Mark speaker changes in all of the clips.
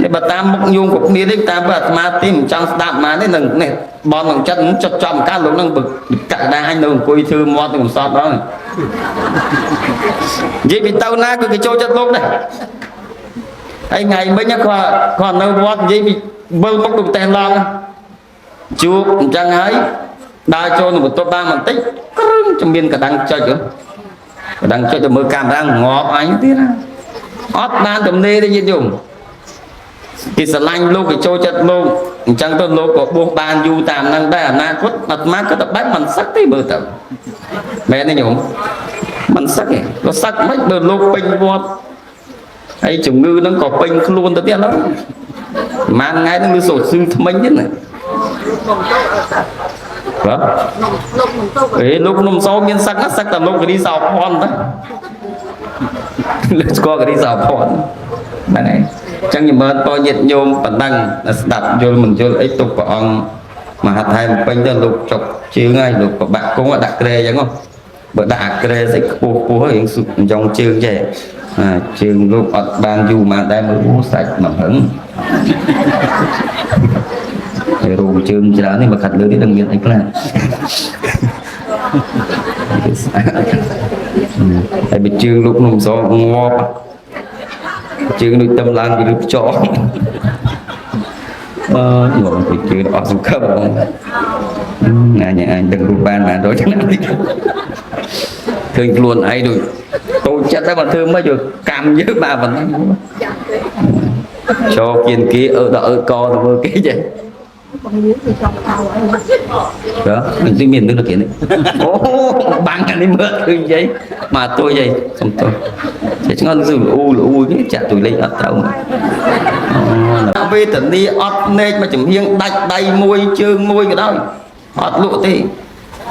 Speaker 1: នេះបើតាមមុខញោមគ្រប់គ្នានេះតាមបើអាត្មាទីមិនចង់ស្ដាប់មកនេះនឹងនេះបននឹងចិត្តចិត្តចំកាលលោកនឹងកក្កដាអញនៅអង្គុយធ្វើមាត់នឹងកំសត់ដល់និយាយពីទៅណាគឺគេចូលចិត្តលោកដែរហើយថ្ងៃមិញគាត់គាត់នៅវត្តនិយាយពីវិលមុខដូចប្រទេសឡង់ជួបអញ្ចឹងហើយដើរចូលនៅបន្ទប់បានបន្តិចក្រឹងជំមានកដាំងចុចកដាំងចុចទៅមើលកាមេរ៉ាងាប់អញទៀតណាអត់បានទំនេរទេញាតិញោមគេស្រឡាញ់លោកគេចូលចិត្តលោកអញ្ចឹងទៅលោកក៏បួសបានយូរតាមហ្នឹងដែរអនាគតអាត្មាក៏ទៅបែបមិនសឹកទេមើលទៅមែនទេញោមមិនសឹកទេក៏សឹកមិនបើលោកពេញវត្តហើយជំងឺហ្នឹងក៏ពេញខ្លួនទៅទៀតឡើយប្រហែលថ្ងៃហ្នឹងគឺសូត្រស៊ឺថ្មិញទៀតណាបាទ
Speaker 2: លោកមិនទៅ
Speaker 1: អេលោកនំសោមានសឹកណាសឹកតែលោកគិរីសោភ័ណ្ឌទៅលោកស្គាល់គិរីសោភ័ណ្ឌហ្នឹងហើយអញ្ចឹងជំរឿនពញាតញោមបណ្ដឹងស្ដាប់យល់មិនយល់អីទុកព្រះអង្គមហាថៃពេញទៅលោកចុកជើងហើយលោកប្របាក់គង់ដាក់ក្រែអញ្ចឹងបើដាក់អាក្រែស្អីខ្ពស់ខ្ពស់ហើយរៀងចង់ជើងចេះអាជើងលោកអត់បានយូរមកដែរមើលអូសាច់មកហឹងហើយរោមជើងច្រើននេះមកកាត់លើនេះដឹងមានអីខ្លះហើយបើជើងលោកនំសងាប់ជើងដូចទឹមឡើងពីឬខ្យងអឺងាប់ពីជើងអស់សង្ឃឹមណាញអញដឹងរូបបានបានដូចណាឃើញខ្លួនឯងដូចតូចចិត្តតែបើធ្វើមិនយកកម្មយើងបាទប៉ុណ្ណឹងចូលគៀនគេអឺដល់អឺកទៅមើលគេចេះ
Speaker 2: បងលៀងវាចង់អោអី
Speaker 1: បាទមិនទីមាននឹងគេនេះអូបាំងអានេះមើលឃើញនិយាយមកទួយអីសុំទោសចេះឆ្ងល់លូលូគេចាក់ទួយលេងអត់ត្រូវអូវេទនាអត់ភ្នែកមកចំហៀងដាច់ដៃមួយជើងមួយក៏ដោយអត់លក់ទេ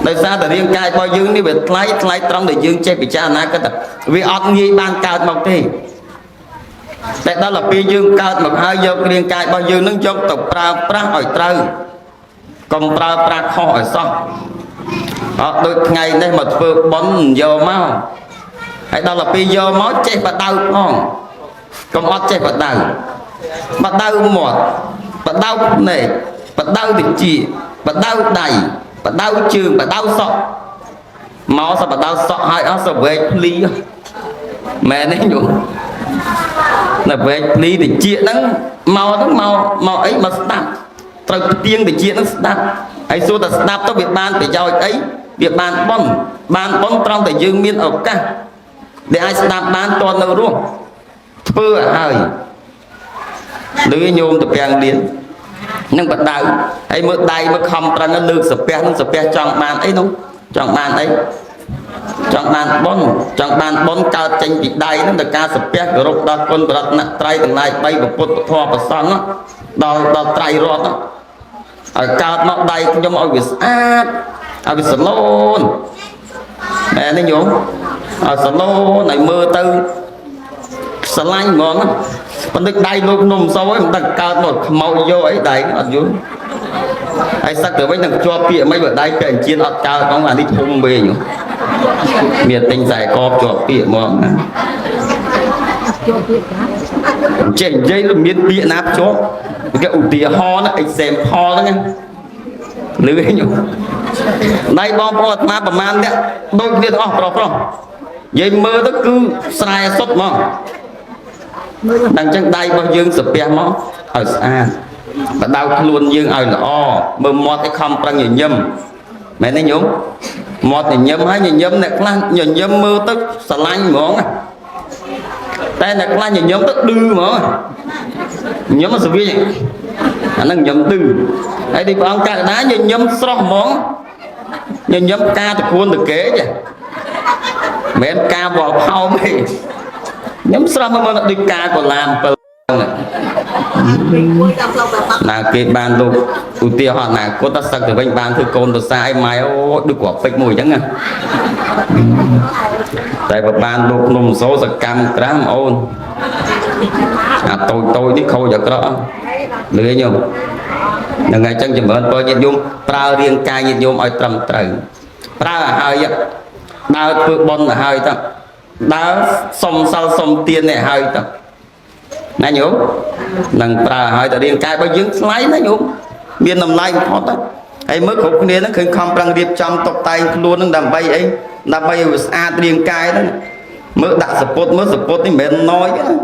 Speaker 1: ដោយសារតែរាងកាយរបស់យើងនេះវាថ្លៃថ្លៃត្រង់ដែលយើងចេះពិចារណាគិតថាវាអត់ងាយបានកើតមកទេតែដល់ទៅពេលយើងកើតមកហើយយករាងកាយរបស់យើងនឹងយកទៅប្រើប្រាស់ឲ្យត្រូវកុំប្រើប្រាស់ខុសឲ្យសោះអត់ដូចថ្ងៃនេះមកធ្វើបុណ្យយកមកហើយដល់ទៅពេលយកមកចេះបដៅផងកុំអត់ចេះបដៅបដៅមាត់បដៅភ្នែកបដៅតិចបដៅដៃបដៅជើងបដៅសក់មកសបដៅសក់ហើយអស់សវែកភ្លីមែនទេញោមនៅវែកភ្លីតិចហ្នឹងមកហ្នឹងមកមកអីមកស្ដាប់ត្រូវផ្ទៀងតិចហ្នឹងស្ដាប់ហើយសួរតែស្ដាប់ទៅវាបានប្រយោជន៍អីវាបានប៉ុនបានប៉ុនត្រង់តែយើងមានឱកាសដែលអាចស្ដាប់បានតនៅរស់ធ្វើឲ្យហើយឬញោមទៅពាំងលៀននឹងបដៅហើយមើលដៃមើលខំប្រឹងលើកសាពះនឹងសាពះចង់បានអីនោះចង់បានអីចង់បានប៉ុនចង់បានប៉ុនកើតចេញពីដៃហ្នឹងដោយការសាពះគោរពដល់គុណប្រតនត្រ័យទាំងឡាយ3ពុទ្ធធម៌ប្រសង្ឃដល់ដល់ត្រៃរតន៍ឲ្យកើតមកដៃខ្ញុំឲ្យវាស្អាតឲ្យវាសឡូនណែនេះញោមឲ្យសឡូនឲ្យមើលទៅស្រឡាញ់ហ្មងបណ្ឌិតដៃលោកនំសោឯងមិនដឹងកើតមកខ្មោចយកអីដៃអត់យល់ហើយសឹកទៅវិញនឹងជាប់ពាក្យមិនបើដៃពាក់អញ្ជៀនអត់កើតផងអានេះធំវិញមានទិញខ្សែកបជាប់ពាក្យហ្មងណា
Speaker 2: ចូលទៀតចា
Speaker 1: ចេះនិយាយលមានពាក្យណាភ្ជាប់គេឧទាហរណ៍ណា example ហ្នឹងណាលឺញោមដៃបងប្អូនអាត្មាប្រមាណអ្នកដូចគ្នាទាំងអស់ប្រុសប្រុសនិយាយមើលទៅគឺស្រែសុទ្ធហ្មង
Speaker 2: មើល
Speaker 1: ដល់អញ្ចឹងដៃរបស់យើងសាពះមកឲ្យស្អាតបដៅខ្លួនយើងឲ្យល្អមើលមាត់ឲ្យខំប្រឹងញញឹមមែនទេញោមមាត់ញញឹមហើយញញឹមអ្នកខ្លះញញឹមមើលទៅស្រឡាញ់ហ្មងណាតែអ្នកខ្លះញញឹមទៅឌឺហ្មងញញឹមសវិអាហ្នឹងញញឹមឌឺហើយទីព្រះអង្គកក្កដាញញឹមស្រស់ហ្មងញញឹមការតគួនតកេចមិនមែនការវល់ផោមទេញឹមស្រស់មកដូចការកលាម7
Speaker 2: ពេលមួយដល់ផ្លូវបែបបាក់
Speaker 1: ណាគេបានលោកឧទាហរណ៍អនាគតតសឹកទៅវិញបានធ្វើកូនប្រសាឲ្យម៉ែអូដូចគ្រាប់ពេជ្រមួយអញ្ចឹងណាតែបើបានលោកនំសូសកម្មក្រាស់អូនអាតូចតូចនេះខូចអាក្រក់លឿនញោមហ្នឹងហើយអញ្ចឹងចម្រើនពរញាតិញោមប្រើរាងកាយញាតិញោមឲ្យត្រឹមត្រូវប្រើឲ្យហើយដើរធ្វើបុណ្យឲ្យហើយទៅដើរសុំសិលសុំទាននេះឲ្យហើយទៅ ណាញោមនឹងប្រើឲ្យតែរាងកាយរបស់យើងថ្លៃណាញោមមានតម្លៃបំផុតណាហើយមើលគ្រប់គ្នាហ្នឹងឃើញខំប្រឹងរៀបចំតុបតែងខ្លួនហ្នឹងដើម្បីអីដើម្បីឲ្យវាស្អាតរាងកាយហ្នឹងមើលដាក់សពុតមើលសពុតនេះមិនមែនណយទេណា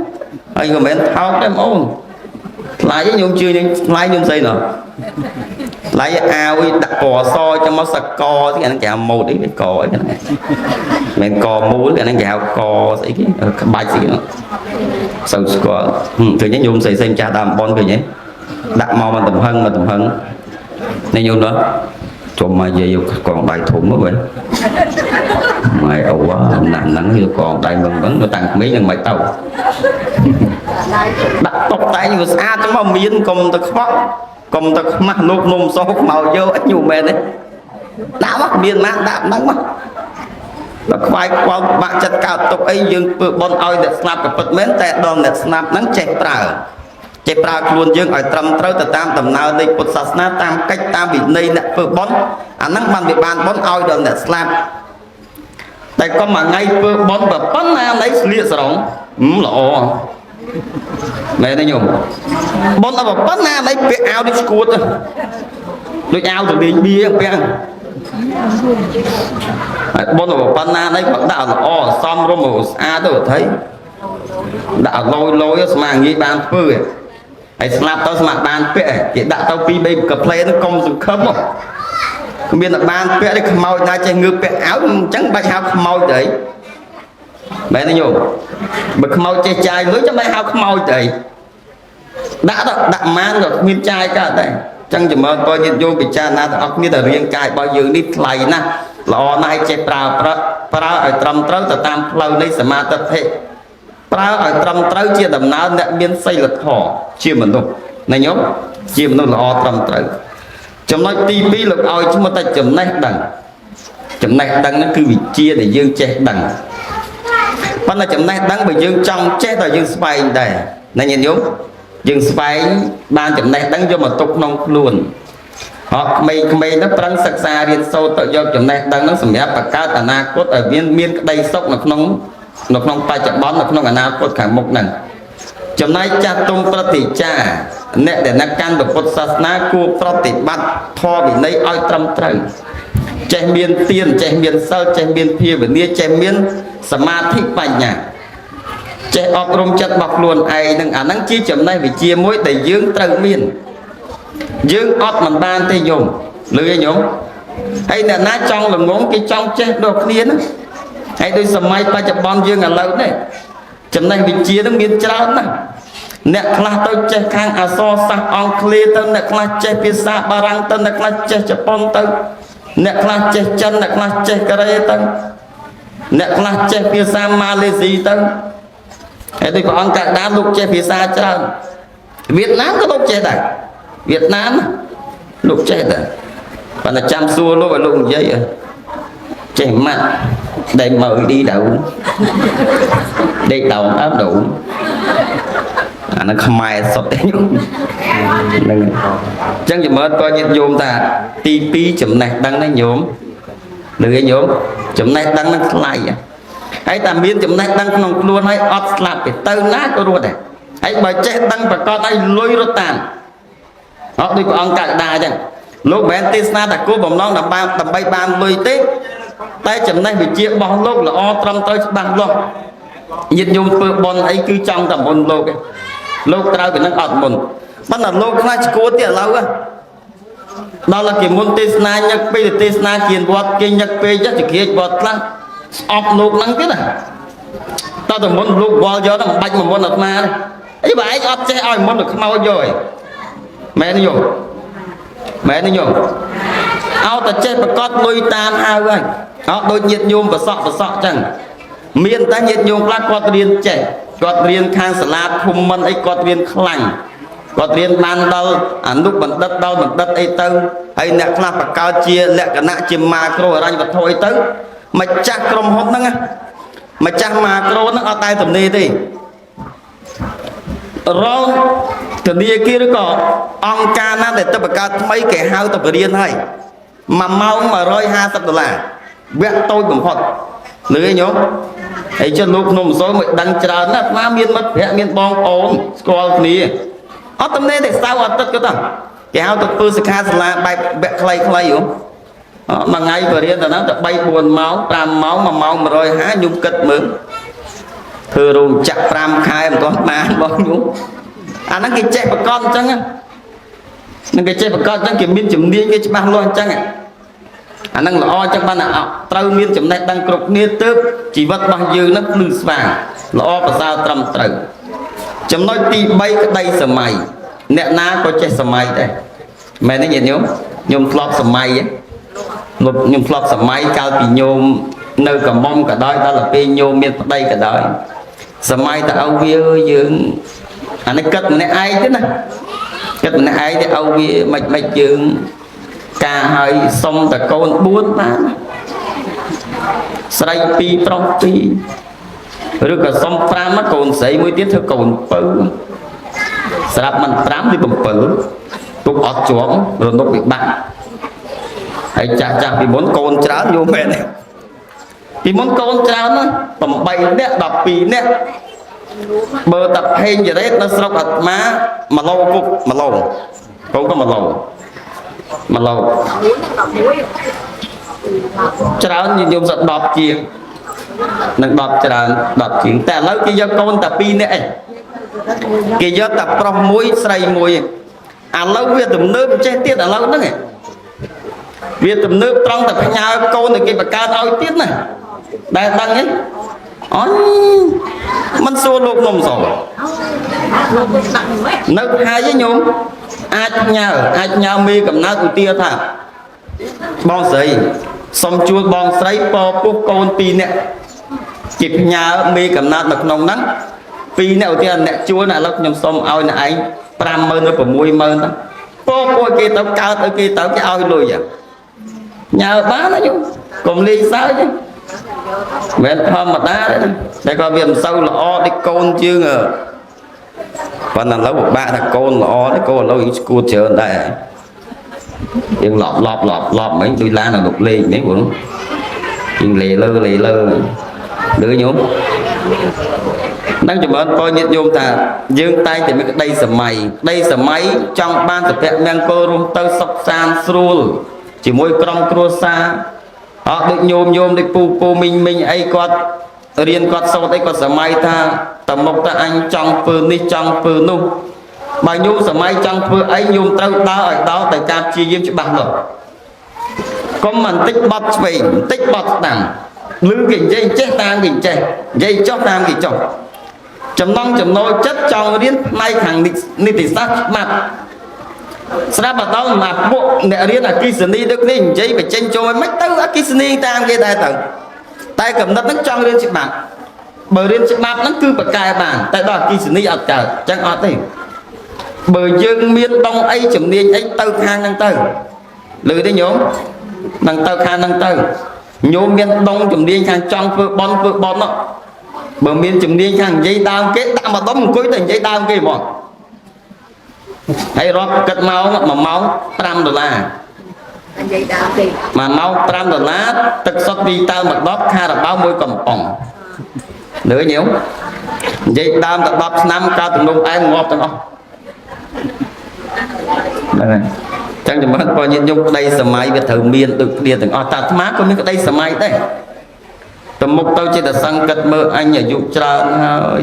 Speaker 1: ហើយក៏មិនមែនថោកដែរបងអូនថ្លៃញោមជឿញថ្លៃញោមស្អីណោះថ្លៃអាវដាក់ពណ៌សចាំមកសកស្អីអាហ្នឹងគេហៅម៉ូតអីវាកអីហ្នឹងមិនកមូលអាហ្នឹងគេហៅកស្អីគេក្បាច់ស្អីហ្នឹងសូវស្គាល់ឃើញទេញោមស្អីស្អីម្ចាស់ដើមប៉ុនឃើញទេដាក់មកមកទំហឹងមកទំហឹងនេះញោមនោះជុំមកនិយាយកងដៃធំហ្នឹងវិញម៉ែអូណាស់ហ្នឹងយកកងដៃមឹងមឹងទៅតាំងក្មេងនឹងមិនទៅដាក់តុបតែងវាស្អាតចឹងមកមានកុំទៅខ្វក់កុំទៅខ្មាស់លោកនំសោខ្មៅយកអញមែនទេដាក់មកមានណាដាក់ហ្នឹងមកដល់ខ្វាយខ្វល់បាក់ចិត្តកើតទុកអីយើងធ្វើបន់ឲ្យអ្នកស្លាប់ក៏ពិតមែនតែដល់អ្នកស្លាប់ហ្នឹងចេះប្រើចេះប្រើខ្លួនយើងឲ្យត្រឹមត្រូវទៅតាមដំណើរនៃពុទ្ធសាសនាតាមកិច្ចតាមវិន័យអ្នកធ្វើបន់អាហ្នឹងបានវាបានបន់ឲ្យដល់អ្នកស្លាប់តែកុំមួយថ្ងៃធ្វើបន់បើប៉ុណ្ណាណីស្លៀកសរងល្អមែនទេញោមបន់ដល់ប៉ុណ្ណាណីពាក់អាវនេះស្គួតដូចអាវទៅលេងបៀពាក់ហើយបន់ដល់ប៉ុណ្ណាណីគាត់ដាក់ល្អសមរម្យស្អាតទៅថៃដាក់លយលយស្មាងាយបានធ្វើហើយស្លាប់ទៅស្មាបានពាក់គេដាក់ទៅ2 3កាផ្លេហ្នឹងកុំសង្ឃឹមគ្មានតែបានពាក់ទេខ្មោចណាចេះងើបពាក់អាវអញ្ចឹងបាច់ហៅខ្មោចទៅអីមែនទេញោមបើខ្មោចចេះចាយលុយចាំបាច់ហៅខ្មោចទៅអីដាក់ទៅដាក់ម៉ានក៏គ្មានចាយកើតដែរចឹងចម្រើនពរញាតិញោមពិចារណាទាំងអស់គ្នាតែរាងកាយរបស់យើងនេះថ្លៃណាស់ល្អណាស់ឲ្យចេះប្រើប្រើឲ្យត្រឹមត្រូវទៅតាមផ្លូវនៃសមាធិប្រើឲ្យត្រឹមត្រូវជាដំណើរអ្នកមានសីលធម៌ជាមនុស្សណាញោមជាមនុស្សល្អត្រឹមត្រូវចំណុចទី2លោកឲ្យឈ្មោះតែចំណេះដឹងចំណេះដឹងហ្នឹងគឺវិជ្ជាដែលយើងចេះដឹងប៉ុន្តែចំណេះដឹងបើយើងចង់ចេះតែយើងស្វែងដែរណាញាតិញោមយើងស្វែងបានចំណេះដឹងយកមកទុកក្នុងខ្លួនអត់ក្មេងៗទៅប្រឹងសិក្សារៀនសូត្រទៅយកចំណេះដឹងហ្នឹងសម្រាប់បង្កើតអនាគតឲ្យមានមានក្តីសុខនៅក្នុងនៅក្នុងបច្ចុប្បន្ននៅក្នុងអនាគតខាងមុខហ្នឹងចំណែកចាស់ទុំប្រតិចាអ្នកដែលນັកកាន់ពុទ្ធសាសនាគួរប្រតិបត្តិធម៌វិន័យឲ្យត្រឹមត្រូវចេះមានទានចេះមានសិលចេះមានភាវនាចេះមានសមាធិបញ្ញាចេះអប់រំចិត្តរបស់ខ្លួនឯងនឹងអាហ្នឹងជាចំណេះវិជ្ជាមួយដែលយើងត្រូវមានយើងអត់មិនបានទេញោមលឺទេញោមហើយអ្នកណាចង់ល្ងងគេចង់ចេះដូចគ្នាហ្នឹងហើយដូចសម័យបច្ចុប្បន្នយើងឥឡូវនេះចំណេះវិជ្ជាហ្នឹងមានច្រើនណាស់អ្នកខ្លះទៅចេះខាងអក្សរសាស្ត្រអង់គ្លេសទៅអ្នកខ្លះចេះភាសាបារាំងទៅអ្នកខ្លះចេះជប៉ុនទៅអ្នកខ្លះចេះចិនអ្នកខ្លះចេះកូរ៉េទៅអ្នកខ្លះចេះភាសាម៉ាឡេស៊ីទៅហើយដូចព្រះអង្គកដាលោកចេះភាសាច្រើនវៀតណាមក៏លោកចេះដែរវៀតណាមលោកចេះដែរប៉ុន្តែចាំសួរលោកឲ្យលោកនិយាយចេះម៉ាក់ដែលមើលđi đâuដេកដងអើដូអាហ្នឹងខ្មែរសុទ្ធទេញោមហ្នឹងអញ្ចឹងចម្រើនពរញាតិញោមថាទី2ចំណេះដឹងណាញោមលឺទេញោមចំណេះដឹងហ្នឹងថ្លៃហើយតែមានចំណេះដឹងក្នុងខ្លួនហើយអត់ស្លាប់ទេទៅណាក៏រត់ដែរហើយបើចេះដឹងប្រកបហើយលុយរត់តាមអត់ដូចព្រះអង្គកកដាអញ្ចឹងលោកមិនមែនទេសនាតែគោលបំណងដើម្បីដើម្បីបានលុយទេតែចំណេះវិជ្ជារបស់លោកល្អត្រឹមត្រូវច្បាស់លាស់ញាតិញោមធ្វើបុណ្យអីគឺចង់តែបុណ្យលោកឯងលោកត្រូវពីនឹងអត់មុនប៉ុន្តែលោកខ្លះឈួតទៀតឥឡូវដល់គេមុនទេសនាញឹកពេកទេសនាគៀនវត្តគេញឹកពេកចក្រៀកវត្តខ្លះស្អប់លោកហ្នឹងទៀតណាតើតែមុនលោកវល់យកហ្នឹងមិនបាច់មកមុនអាត្មាទេអីបើឯងអត់ចេះឲ្យមុនទៅខ្មោចយកឯងមែនទេញោមមែនទេញោមឲ្យតែចេះប្រកាសលុយតាមហៅហើយអត់ដូចញាតិញោមប្រសក់ប្រសក់ចឹងមានតែញាតិញោមខ្លះគាត់រៀនចេះគាត់រៀនខាងសាលាភូមិន្ទអីគាត់រៀនខ្លាំងគាត់រៀនបានដល់អនុបណ្ឌិតដល់បណ្ឌិតអីទៅហើយអ្នកខ្លះបង្កើតជាលក្ខណៈជាម៉ាក្រូហិរញ្ញវត្ថុអីទៅម្ចាស់ក្រុមហ៊ុនហ្នឹងម្ចាស់ម៉ាក្រូហ្នឹងអត់តែទំនេរទេរងធនាគារឬក៏អង្គការណាដែលទៅបង្កើតថ្មីគេហៅទៅបរៀនហើយ1ម៉ោង150ដុល្លារវគ្គតូចបំផុតលឺទេញោម ហើយចុះលោកភ្នំសូលមិនដឹងច្រើនណាស់អាត្មាមានមិត្តភក្តិមានបងប្អូនស្គាល់គ្នាអត់តំណេទេសៅអាទិត្យក៏ទៅគេហៅទៅធ្វើសិក្ខាសាលាបែបវគ្គខ្លីៗហ៎មួយថ្ងៃបរៀនទៅហ្នឹងតែ3 4ម៉ោង5ម៉ោង1ម៉ោង150ខ្ញុំគិតមើលធ្វើរោងចក្រ5ខែមិនទាន់បានបងខ្ញុំអាហ្នឹងគេចេះប្រកបអញ្ចឹងនឹងគេចេះប្រកបអញ្ចឹងគេមានជំនាញគេច្បាស់លាស់អញ្ចឹងអាហ្នឹងល្អអញ្ចឹងបានត្រូវមានចំណេះដឹងគ្រប់គ្នាទើបជីវិតរបស់យើងហ្នឹងភ្លឺស្វាងល្អប្រសើរត្រឹមត្រូវចំណុចទី3ក្តីសម័យអ្នកណាក៏ចេះសម័យដែរមែនទេញាតិញោមខ្ញុំធ្លាប់សម័យខ្ញុំធ្លាប់សម័យកាលពីញោមនៅកំមុំក៏ដោយដល់ទៅពេលញោមមានប្តីក៏ដោយសម័យទៅឲ្យវាយើងអានេះគិតម្នាក់ឯងទេណាគិតម្នាក់ឯងទេឲ្យវាមិនមិនយើងការឲ្យសុំតកូន4បានស្រី2ប្រុស2ឬក៏សុំ5កូនស្រីមួយទៀតធ្វើកូនពៅស្រាប់មិន5ឬ7ទុកអត់ជាប់រនុកវិបាកហើយចាស់ចាស់ពីមុនកូនច្រើនយល់មែនទេពីមុនកូនច្រើនណាស់8នាក់12នាក់បើតាផេងចរេតនៅស្រុកអាត្មា1ឡូគុក1ឡូកូនក៏1ឡូ1ឡូច្រើនញោមស10ជាងនឹង10ច្រើន10ជាងតែឥឡូវគេយកកូនតែ2នាក់ឯងគេយកតែប្រុសមួយស្រីមួយឥឡូវវាទំនើបចេះទៀតឥឡូវហ្នឹងវាទំនើបត្រង់តែផ្ញើកូនឲ្យគេបង្កើតឲ្យទៀតណាដែលដឹងទេអញមិនសួរលោកនំសងនៅថៃញោមអាចផ្ញើមេកំណើតឧទាថាបងស្រីសុំជួលបងស្រីពពុះកូន2នាក់គេផ្ញើមេកំណើតនៅក្នុងហ្នឹង2នាក់ឧទាអ្នកជួលណាឥឡូវខ្ញុំសុំឲ្យអ្នកឯង50000ឬ60000ទៅពពុះគេទៅកើតឲ្យគេទៅគេឲ្យលុយញើបានណាញោមកុំលេងសើចទេមិនធម្មតាទេតែក៏វាមិនសូវល្អដូចកូនជើងប៉ុន្តែឥឡូវពិបាកថាកូនល្អទេកូនឥឡូវយើងស្គួតច្រើនដែរយើងឡប់ឡប់ឡប់ឡប់មិញដូចឡាននៅលោកលេងនេះបងយើងលេលើលេលើលើញោមនឹងចម្រើនពរញាតិញោមថាយើងតែងតែមានក្តីសម័យក្តីសម័យចង់បានសុភមង្គលរស់ទៅសុខសាន្តស្រួលជាមួយក្រុមគ្រួសារអត់ដូចញោមញោមដូចពូពូមីងមីងអីគាត់រៀនគាត់សូត្រអីគាត់សម័យថាតមុកតអញចង់ធ្វើនេះចង់ធ្វើនោះបើញោមសម័យចង់ធ្វើអីញោមត្រូវដើរឲ្យដល់តែការព្យាយាមច្បាស់លាស់កុំបន្តិចបត់ឆ្វេងបន្តិចបត់ស្ដាំឬគេនិយាយចេះតាមគេចេះនិយាយចុះតាមគេចុះចំណងចំណូលចិត្តចង់រៀនផ្នែកខាងនីតិសាស្ត្រច្បាប់ស្រាប់ដល់មកពួកអ្នករៀនអគ្គិសនីដូចនេះនិយាយបញ្ចេញចូលមិនទៅអគ្គិសនីតាមគេដែរទៅតែកំណត់ហ្នឹងចង់រៀនច្បាប់បើរៀនច្បាប់ហ្នឹងគឺប្រកែបានតែដល់អគ្គិសនីអត់កើតអញ្ចឹងអត់ទេបើយើងមានដងអីជំនាញអីទៅខាងហ្នឹងទៅឮទេញោមនឹងទៅខាងហ្នឹងទៅញោមមានដងជំនាញខាងចង់ធ្វើបន់ធ្វើបន់នោះបើមានជំនាញខាងនិយាយដើមគេដាក់មកដុំអង្គុយតែនិយាយដើមគេហ្មងហើយរាប់គិតម៉ោង1ម៉ោង5ដុល្លារ
Speaker 2: និយាយដើមគេ
Speaker 1: 1ម៉ោង5ដុល្លារទឹកសុទ្ធ2តើមួយដបខារ៉ាបាវមួយកំប៉ុងលឺញោមនិយាយដើមតែ10ឆ្នាំកើតទំនងអែមងាប់ទាំងអស់ហ្នឹងហើយចឹងចម្រើនពរញាតិញោមក្តីសម័យវាត្រូវមានដូចគ្នាទាំងអស់តាអាត្មាក៏មានក្តីសម័យដែរទៅមុខទៅចិត្តសង្កត់មើលអញអាយុច្រើនហើយ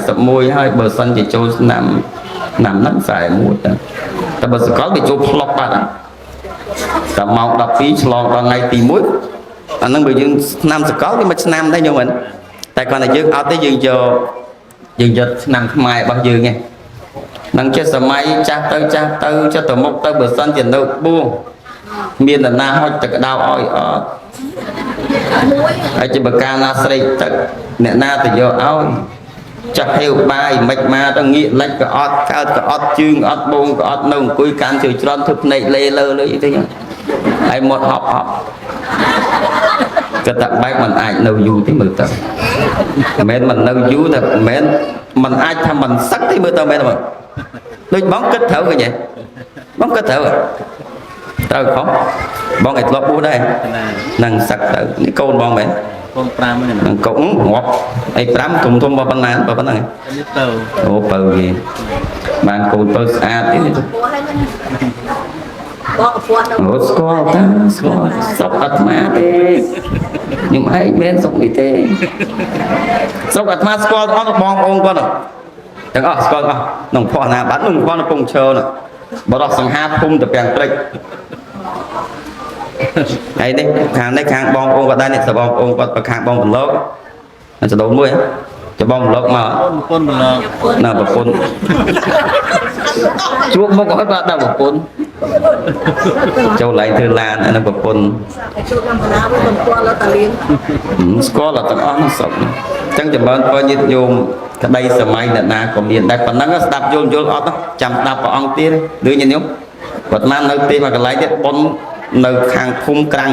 Speaker 1: 41ហើយបើសិនជាចូលឆ្នាំឆ្នាំហ្នឹង41តែតែបើសកលវាចូលផ្លុកបាត់តែម៉ោង12ឆ្លងដល់ថ្ងៃទី1អាហ្នឹងបើយើងឆ្នាំសកលវាមួយឆ្នាំដែរញោមហ្នឹងតែគ្រាន់តែយើងអត់ទេយើងយកឆ្នាំខ្មែររបស់យើងឯងនឹងចេះសម័យចាស់ទៅចាស់ទៅចេះទៅមុខទៅបើសិនជានៅបួសមាននរណាហុចទឹកក្តៅឲ្យអត់ហើយជាបកាលណាស្រេកទឹកអ្នកណាទៅយកឲ្យចាស់ហេវបាយមិនមកទៅងាកលិចក៏អត់កើតក៏អត់ជើងអត់បងក៏អត់នៅអង្គុយកាន់ជើងច្រន់ធ្វើភ្នែកលេលើលើអីទៅហើយមាត់ហប់ហប់ក៏តែបែបមិនអាចនៅយូរទេមើលទៅមិនមិននៅយូរតែមិនមិនអាចថាមិនសឹកទេមើលទៅមែនទេដូចបងគិតត្រូវឃើញទេបងគិតត្រូវត្រូវខុសបងឲ្យធ្លាប់បួសដែរនឹងសឹកទៅនេះកូនបងមែន
Speaker 3: កូន5ហ្នឹងណា
Speaker 1: នឹងកុងងាប់អី5ធំធំប៉ុណ្ណាប៉ុណ្ណឹង
Speaker 3: នេះទៅ
Speaker 1: អូបើគេបានកូនបើស្អាតទេ
Speaker 2: ពោះហើយណាបងពោះនៅ
Speaker 1: អូស្គាល់តាស្គាល់ស្រុកអាត្មាទេខ្ញុំឯងមិនស្រុកនេះទេស្រុកអាត្មាស្គាល់ទាំងអស់បងប្អូនគាត់ទាំងអស់ស្គាល់អស់ក្នុងផោះណាបាត់ក្នុងផោះនៅពងឈើនោះបរោះសង្ហាភូមិតពាំងព្រិចហើយនេះខាងនេះខាងបងប្អូនគាត់ដែរនេះសបងប្អូនគាត់ប្រខាងបងប្រឡោកចដូនមួយចបងប្រឡោកមក
Speaker 3: កូនប្រឡង
Speaker 1: ណាប្រពន្ធជួបមុខអត់បាទដល់ប្រពន្ធចូលឡើងធ្វើឡានអានឹងប្រពន្ធ
Speaker 2: ជួបកម្មណាវិញមិនស្គាល់តាលៀង
Speaker 1: ស្គាល់តែទាំងអស់នោះស្រុកនោះអញ្ចឹងចម្រើនពរញាតិញោមក្តីសម័យអ្នកណាក៏មានតែប៉ុណ្ណឹងស្ដាប់យល់យល់អត់ចាំស្ដាប់ព្រះអង្គទៀតឬញាតិញោមគាត់មកនៅទេមកកន្លែងទៀតប៉ុននៅខាងភូមិក្រាំង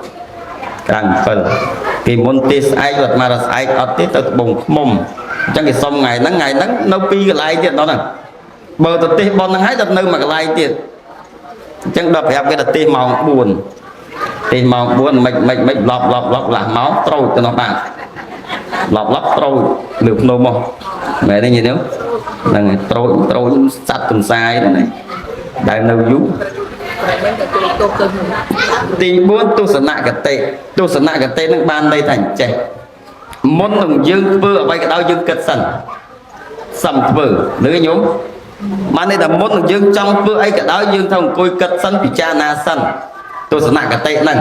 Speaker 1: 7ក្រាំង7ពីមុនទេស្អែកគាត់មកដល់ស្អែកអត់ទេទៅត្បូងឃ្មុំអញ្ចឹងគេសុំថ្ងៃហ្នឹងថ្ងៃហ្នឹងនៅពីរកន្លែងទៀតដល់ហ្នឹងបើទៅទេសប៉ុនហ្នឹងហើយដល់នៅមួយកន្លែងទៀតអញ្ចឹងដល់ប្រាប់គេទៅទេសម៉ោង4ទេសម៉ោង4មិនមិនមិនឡប់ឡប់ឡប់ឡាស់ម៉ោងត្រូវទៅនោះបានឡប់ឡប់ត្រូវលើភ្នំមកមែនទេញាតិញោមហ្នឹងហើយត្រូវត្រូវសัตว์ទន្សាយហ្នឹងណាដែលនៅយូរ
Speaker 2: តែមិនទៅជួយទោសទៅ
Speaker 1: ទី4ទស្សនគតិទស្សនគតិនឹងបានន័យថាអញ្ចេះមុននឹងយើងធ្វើអ្វីក៏ដោយយើងគិតសិនសំធ្វើឬញោមបានន័យថាមុននឹងយើងចង់ធ្វើអីក៏ដោយយើងត្រូវអង្គុយគិតសិនពិចារណាសិនទស្សនគតិហ្នឹង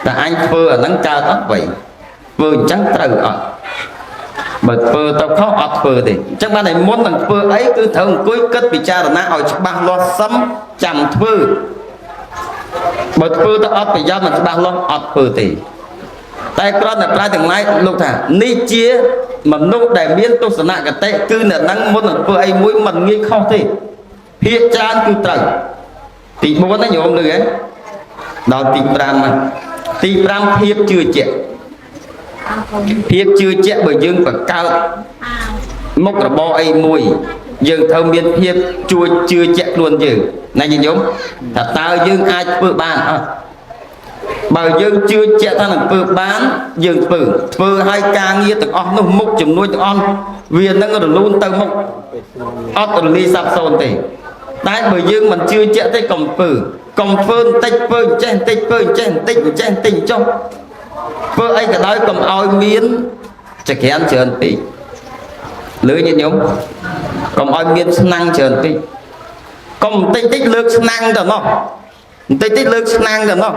Speaker 1: តែអញធ្វើអាហ្នឹងកើតអត់វៃធ្វើអញ្ចឹងត្រូវអត់បើធ្វើទៅខុសអត់ធ្វើទេអញ្ចឹងបានតែមុននឹងធ្វើអីគឺត្រូវអង្គុយគិតពិចារណាឲ្យច្បាស់លាស់សឹមចាំធ្វើបើធ្វើទៅអត់ប្រយោជន៍មិនច្បាស់លាស់អត់ធ្វើទេតែគ្រាន់តែប្រាជ្ញទាំងឡាយលោកថានេះជាមនុស្សដែលមានទស្សនគតិគឺអ្នកហ្នឹងមុននឹងធ្វើអីមួយមិនងាយខុសទេភាគច្រើនគឺត្រូវទី4ណាញោមលឺហ៎ដល់ទី5ហ្នឹងទី5ភាពជឿជាក់ភាពជឿជាក់បើយើងបង្កើតមុខរបរអីមួយយើងត្រូវមានភាពជួយជឿជាក់ខ្លួនយើងណាញាតិញោមថាតើយើងអាចធ្វើបានអត់បើយើងជឿជាក់ថានឹងធ្វើបានយើងធ្វើធ្វើឲ្យការងារទាំងអស់នោះមុខចំនួនទាំងអស់វានឹងរលូនទៅមុខអត់រលាយសាបសូន្យទេតែបើយើងមិនជឿជាក់ទេកុំធ្វើកុំធ្វើបន្តិចធ្វើអញ្ចេះបន្តិចធ្វើអញ្ចេះបន្តិចអញ្ចេះបន្តិចចុះធ្វើអីក៏ដោយកុំឲ្យមានចក្រានច្រើនពេកលឺញាតិញោមកុំឲ្យមានស្នាំងច្រើនពេកកុំបន្តិចតិចលើកស្នាំងទៅនោះបន្តិចតិចលើកស្នាំងទៅនោះ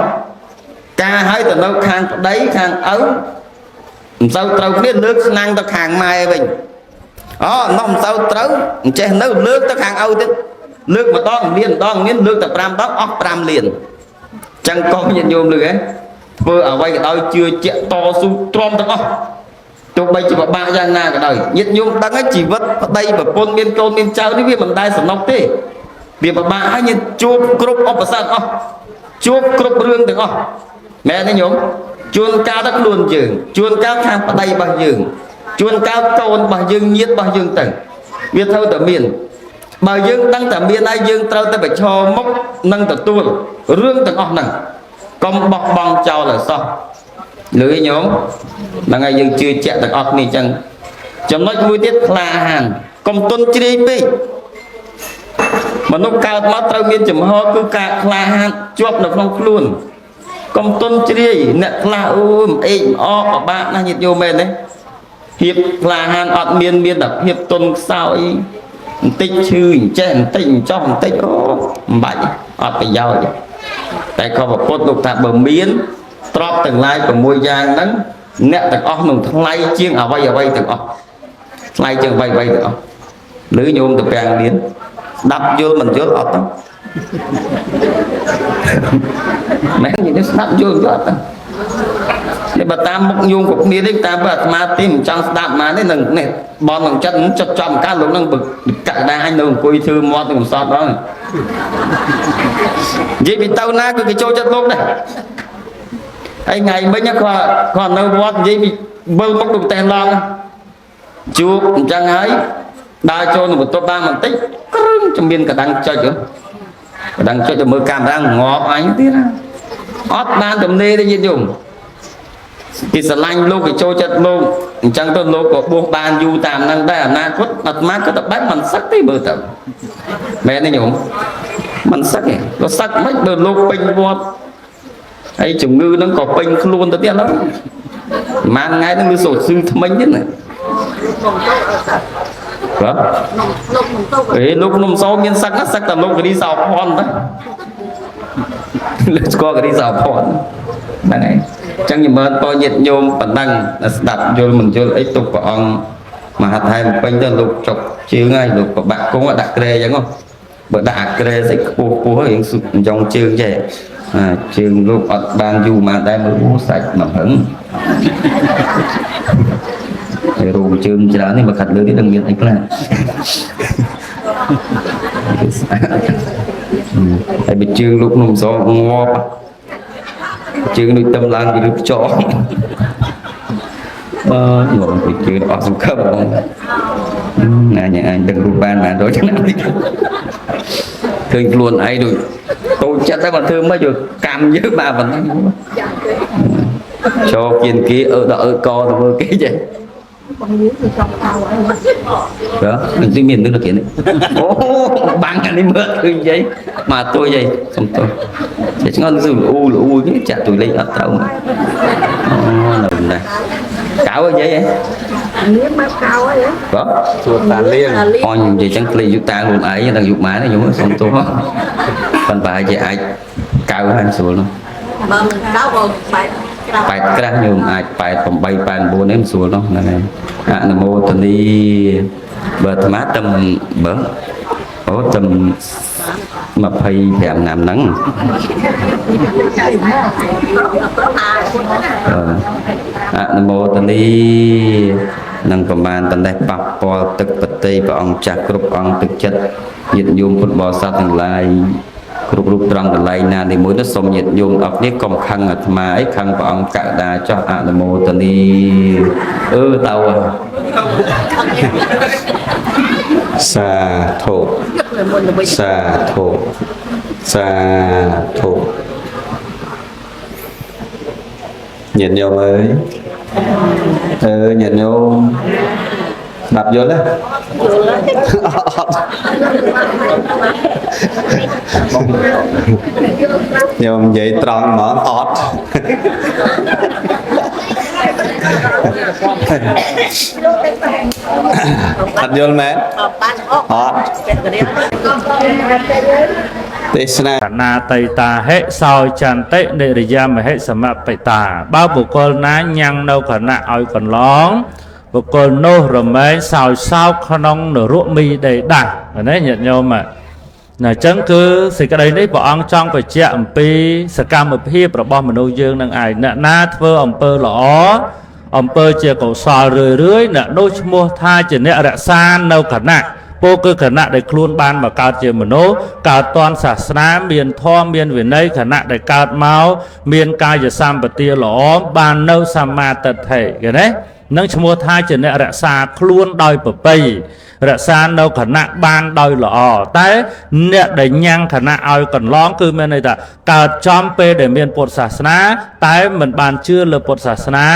Speaker 1: ការឲ្យទៅនៅខាងប្តីខាងឪមិនសូវត្រូវគ្នាលើកស្នាំងទៅខាងម៉ែវិញអូនោះមិនសូវត្រូវអញ្ចេះនៅលើកទៅខាងឪទៀតលើកម្ដងលានម្ដងលានលើកទៅ5ដងអស់5លានចឹងកុំញាតិញោមលើហ៎ធ្វើអ្វីក៏ដោយជឿជាក់តស៊ូទ្រាំទាំងអស់ទោះបីជាពិបាកយ៉ាងណាក៏ដោយញាតិញោមដឹងហើយជីវិតប្តីប្រពន្ធមានកូនមានចៅនេះវាមិនដែលសំណុកទេវាពិបាកហើយញាតិជួបគ្រប់ឧបសគ្គអស់ជួបគ្រប់រឿងទាំងអស់មែនទេញោមជួនកាលទៅខ្លួនយើងជួនកាលខាងប្តីរបស់យើងជួនកាលកូនរបស់យើងញាតិរបស់យើងទៅវាត្រូវតែមានបើយើងដឹងតែមានហើយយើងត្រូវតែប្រឈមមុខនិងទទួលរឿងទាំងអស់ហ្នឹងកុំបោះបង់ចោលឲ្យសោះលឺញោមហ្នឹងហើយយើងជឿជាក់ទាំងអស់គ្នាអញ្ចឹងចំណុចមួយទៀតក្លាហានកុំទន់ជ្រាយពេកមនុស្សកើតមកត្រូវមានចំហគឺការក្លាហានជាប់នៅក្នុងខ្លួនកុំទន់ជ្រាយអ្នកខ្លះអូមអេកអកពិបាកណាស់ញាតិញោមមែនទេភាពក្លាហានអត់មានមានតែភាពទន់ខ្សោយបន្តិចឈឺអញ្ចេះបន្តិចអញ្ចោះបន្តិចអូមិនបាច់អត់ប្រយោជន៍តែខុសពុទ្ធលោកថាបើមានទ្រព្យទាំងឡាយ6យ៉ាងហ្នឹងអ្នកទាំងអស់នឹងថ្លៃជាងអ្វីអ្វីទាំងអស់ថ្លៃជាងអ្វីអ្វីទាំងអស់ឬញោមទៅពាំងលៀនស្ដាប់យល់មិនយល់អត់ទេមែននិយាយស្ដាប់យល់យល់អត់ទេនេះបើតាមមុខញោមគ្រប់គ្នានេះតាមបើអាត្មាទេមិនចង់ស្ដាប់មកនេះនឹងនេះបននឹងចិត្តចិត្តចំកាលលោកនឹងកក្កដាអញនៅអង្គុយធ្វើមាត់នឹងកំសត់ដល់និយាយពីទៅណាគឺគេចូលចិត្តលោកដែរហើយថ្ងៃមិញគាត់គាត់នៅវត្តនិយាយពីវិលមុខទៅប្រទេសឡង់ជួបអញ្ចឹងហើយដើរចូលនៅបន្ទប់បានបន្តិចគ្រឿងជំនាញកដាំងចុចកដាំងចុចទៅមើលកាមេរ៉ាងាប់អញទៀតណាអត់បានទំនេរទេញាតិញោម គេស្រឡាញ់លោកគេចូលចិត្តលោកអញ្ចឹងទៅលោកក៏បួសបានយូរតាមហ្នឹងដែរអនាគតអាត្មាក៏ទៅបែបមិនសឹកទេមើលទៅមែនទេញោមមិនសឹកទេក៏សឹកមិនបើលោកពេញវត្តហើយជំងឺហ្នឹងក៏ពេញខ្លួនទៅទៀតហ្នឹងមួយថ្ងៃហ្នឹងគឺសូត្រស៊ឺថ្មិញទៀតណាបាទ
Speaker 2: លោកមិនទៅ
Speaker 1: អេលោកនំសមានសឹកណាសឹកតែលោកគិរីសោភ័ណ្ឌតាលោកស្គាល់គិរីសោភ័ណ្ឌហ្នឹងហើយអញ្ចឹងញមើលតញាតិញោមប៉ុណ្ណឹងស្ដាប់យល់មិនយល់អីទុកព្រះអង្គមហាថៃពេញទៅលោកចុកជើងហើយលោកប្របាក់គង់ដាក់ក្រែអញ្ចឹងហ៎បើដាក់អាក្រែស្អីខ្ពស់ខ្ពស់ហើយរៀងចង់ជើងចេះអាជើងលោកអត់បានយូរមកដែរមើលអូសាច់មកហឹងហើយរោងជើងច្រើននេះបើខាត់លើនេះនឹងមានអីខ្លះហើយបើជើងលោកនំសងាប់ជើងដូចទឹមឡើងពីឬខ្ចងបើងងពីជើងអស់សង្ឃឹមហ្មងណាញអញដឹងរូបបានបានដូចឆ្នាំនេះឃើញខ្លួនឯងដូចតូចចិត្តតែបើធ្វើមិនយកកម្មយើងបាទប៉ុណ្ណឹងចូលគៀនគេអឺដល់អឺកទៅមើលគេចេះ
Speaker 2: បងយើងគឺចង់អោហើយ
Speaker 1: បាទមិនទីមាននឹងគេនេះអូបាំងអានេះមើលឃើញយាយមកទួយយាយសុំទោសចេះឆ្ងល់លឺអ៊ូលអ៊ូគេចាក់ទួយលេខអត់ត្រូវអូនៅណាកៅយាយហ៎
Speaker 2: លៀងមកកៅហើយ
Speaker 1: បាទ
Speaker 3: សួរតាលៀង
Speaker 1: អញនិយាយចឹងភ្លេចយុតាខ្លួនឯងដល់យុម៉ែនេះខ្ញុំសុំទោសប៉ុន្តែជាអាចកៅហើយស្រួលនោះ
Speaker 2: បើមិនកៅបើបែកក្រៅ
Speaker 1: ប៉ែតក្រាស់ញោមអាច88 89នេះមិនស្រួលនោះហ្នឹងហើយអនុមោទនីបើអាត្មាតំបើអូតំ25ឆ្នាំហ្នឹងអនុមោទនីនឹងប្រមាណតនេះប៉ះពាល់ទឹកបតីព្រះអង្គចាស់គ្រប់អង្គទឹកចិត្តញាតិញោមពុទ្ធបរិស័ទទាំងឡាយគ្រប់រូបត្រង់កន្លែងណានីមួយនោះសូមញាតិញោមអរគ្នាកុំខឹងអាត្មាអីខឹងព្រះអង្គកដាចោះអនុមោទនីអឺតៅ
Speaker 3: សាធុ
Speaker 2: មុនទៅវិញ
Speaker 3: សាធុសាធុញាតិញោមអើយអឺញាតិញោមស្ដាប់យល់ទេ
Speaker 2: យល់ហើយ
Speaker 3: អត់ញោមនិយាយត្រង់ហ្មងអត់អត់យល់មែន
Speaker 2: បានអ
Speaker 3: អត់
Speaker 2: ពាក់ករៀង
Speaker 3: ទេសនា
Speaker 4: កណាតៃតាហិសោចន្តិនិរិយាមហិសមបិតាបើបុគ្គលណាញ៉ាំងនៅខណៈឲ្យកន្លងបុគ្គលនោះរមែងសោយសោកក្នុងនរកមីដីដាស់ណាញាតិញោមណាអញ្ចឹងគឺសេចក្តីនេះព្រះអង្គចង់បញ្ជាក់អំពីសកម្មភាពរបស់មនុស្សយើងនឹងឯងអ្នកណាធ្វើអំពើល្អអំពើជាកុសលរឿយរឿយអ្នកនោះឈ្មោះថាជាអ្នករក្សានៅខណៈពោលគឺខណៈដែលខ្លួនបានមកកើតជាមនុស្សកើតតនសាសនាមានធម៌មានវិន័យខណៈដែលកើតមកមានកាយសម្បទាល្អបាននៅសម្មាទិដ្ឋិគេណានឹងឈ្មោះថាជាអ្នករក្សាខ្លួនដោយប្រពៃរក្សានៅខណៈបានដោយល្អតែអ្នកដែលញ៉ាំងខណៈឲ្យកន្លងគឺមានន័យថាកើតចំពេលដែលមានពុទ្ធសាសនាតែមិនបានជឿលើពុទ្ធសាសនា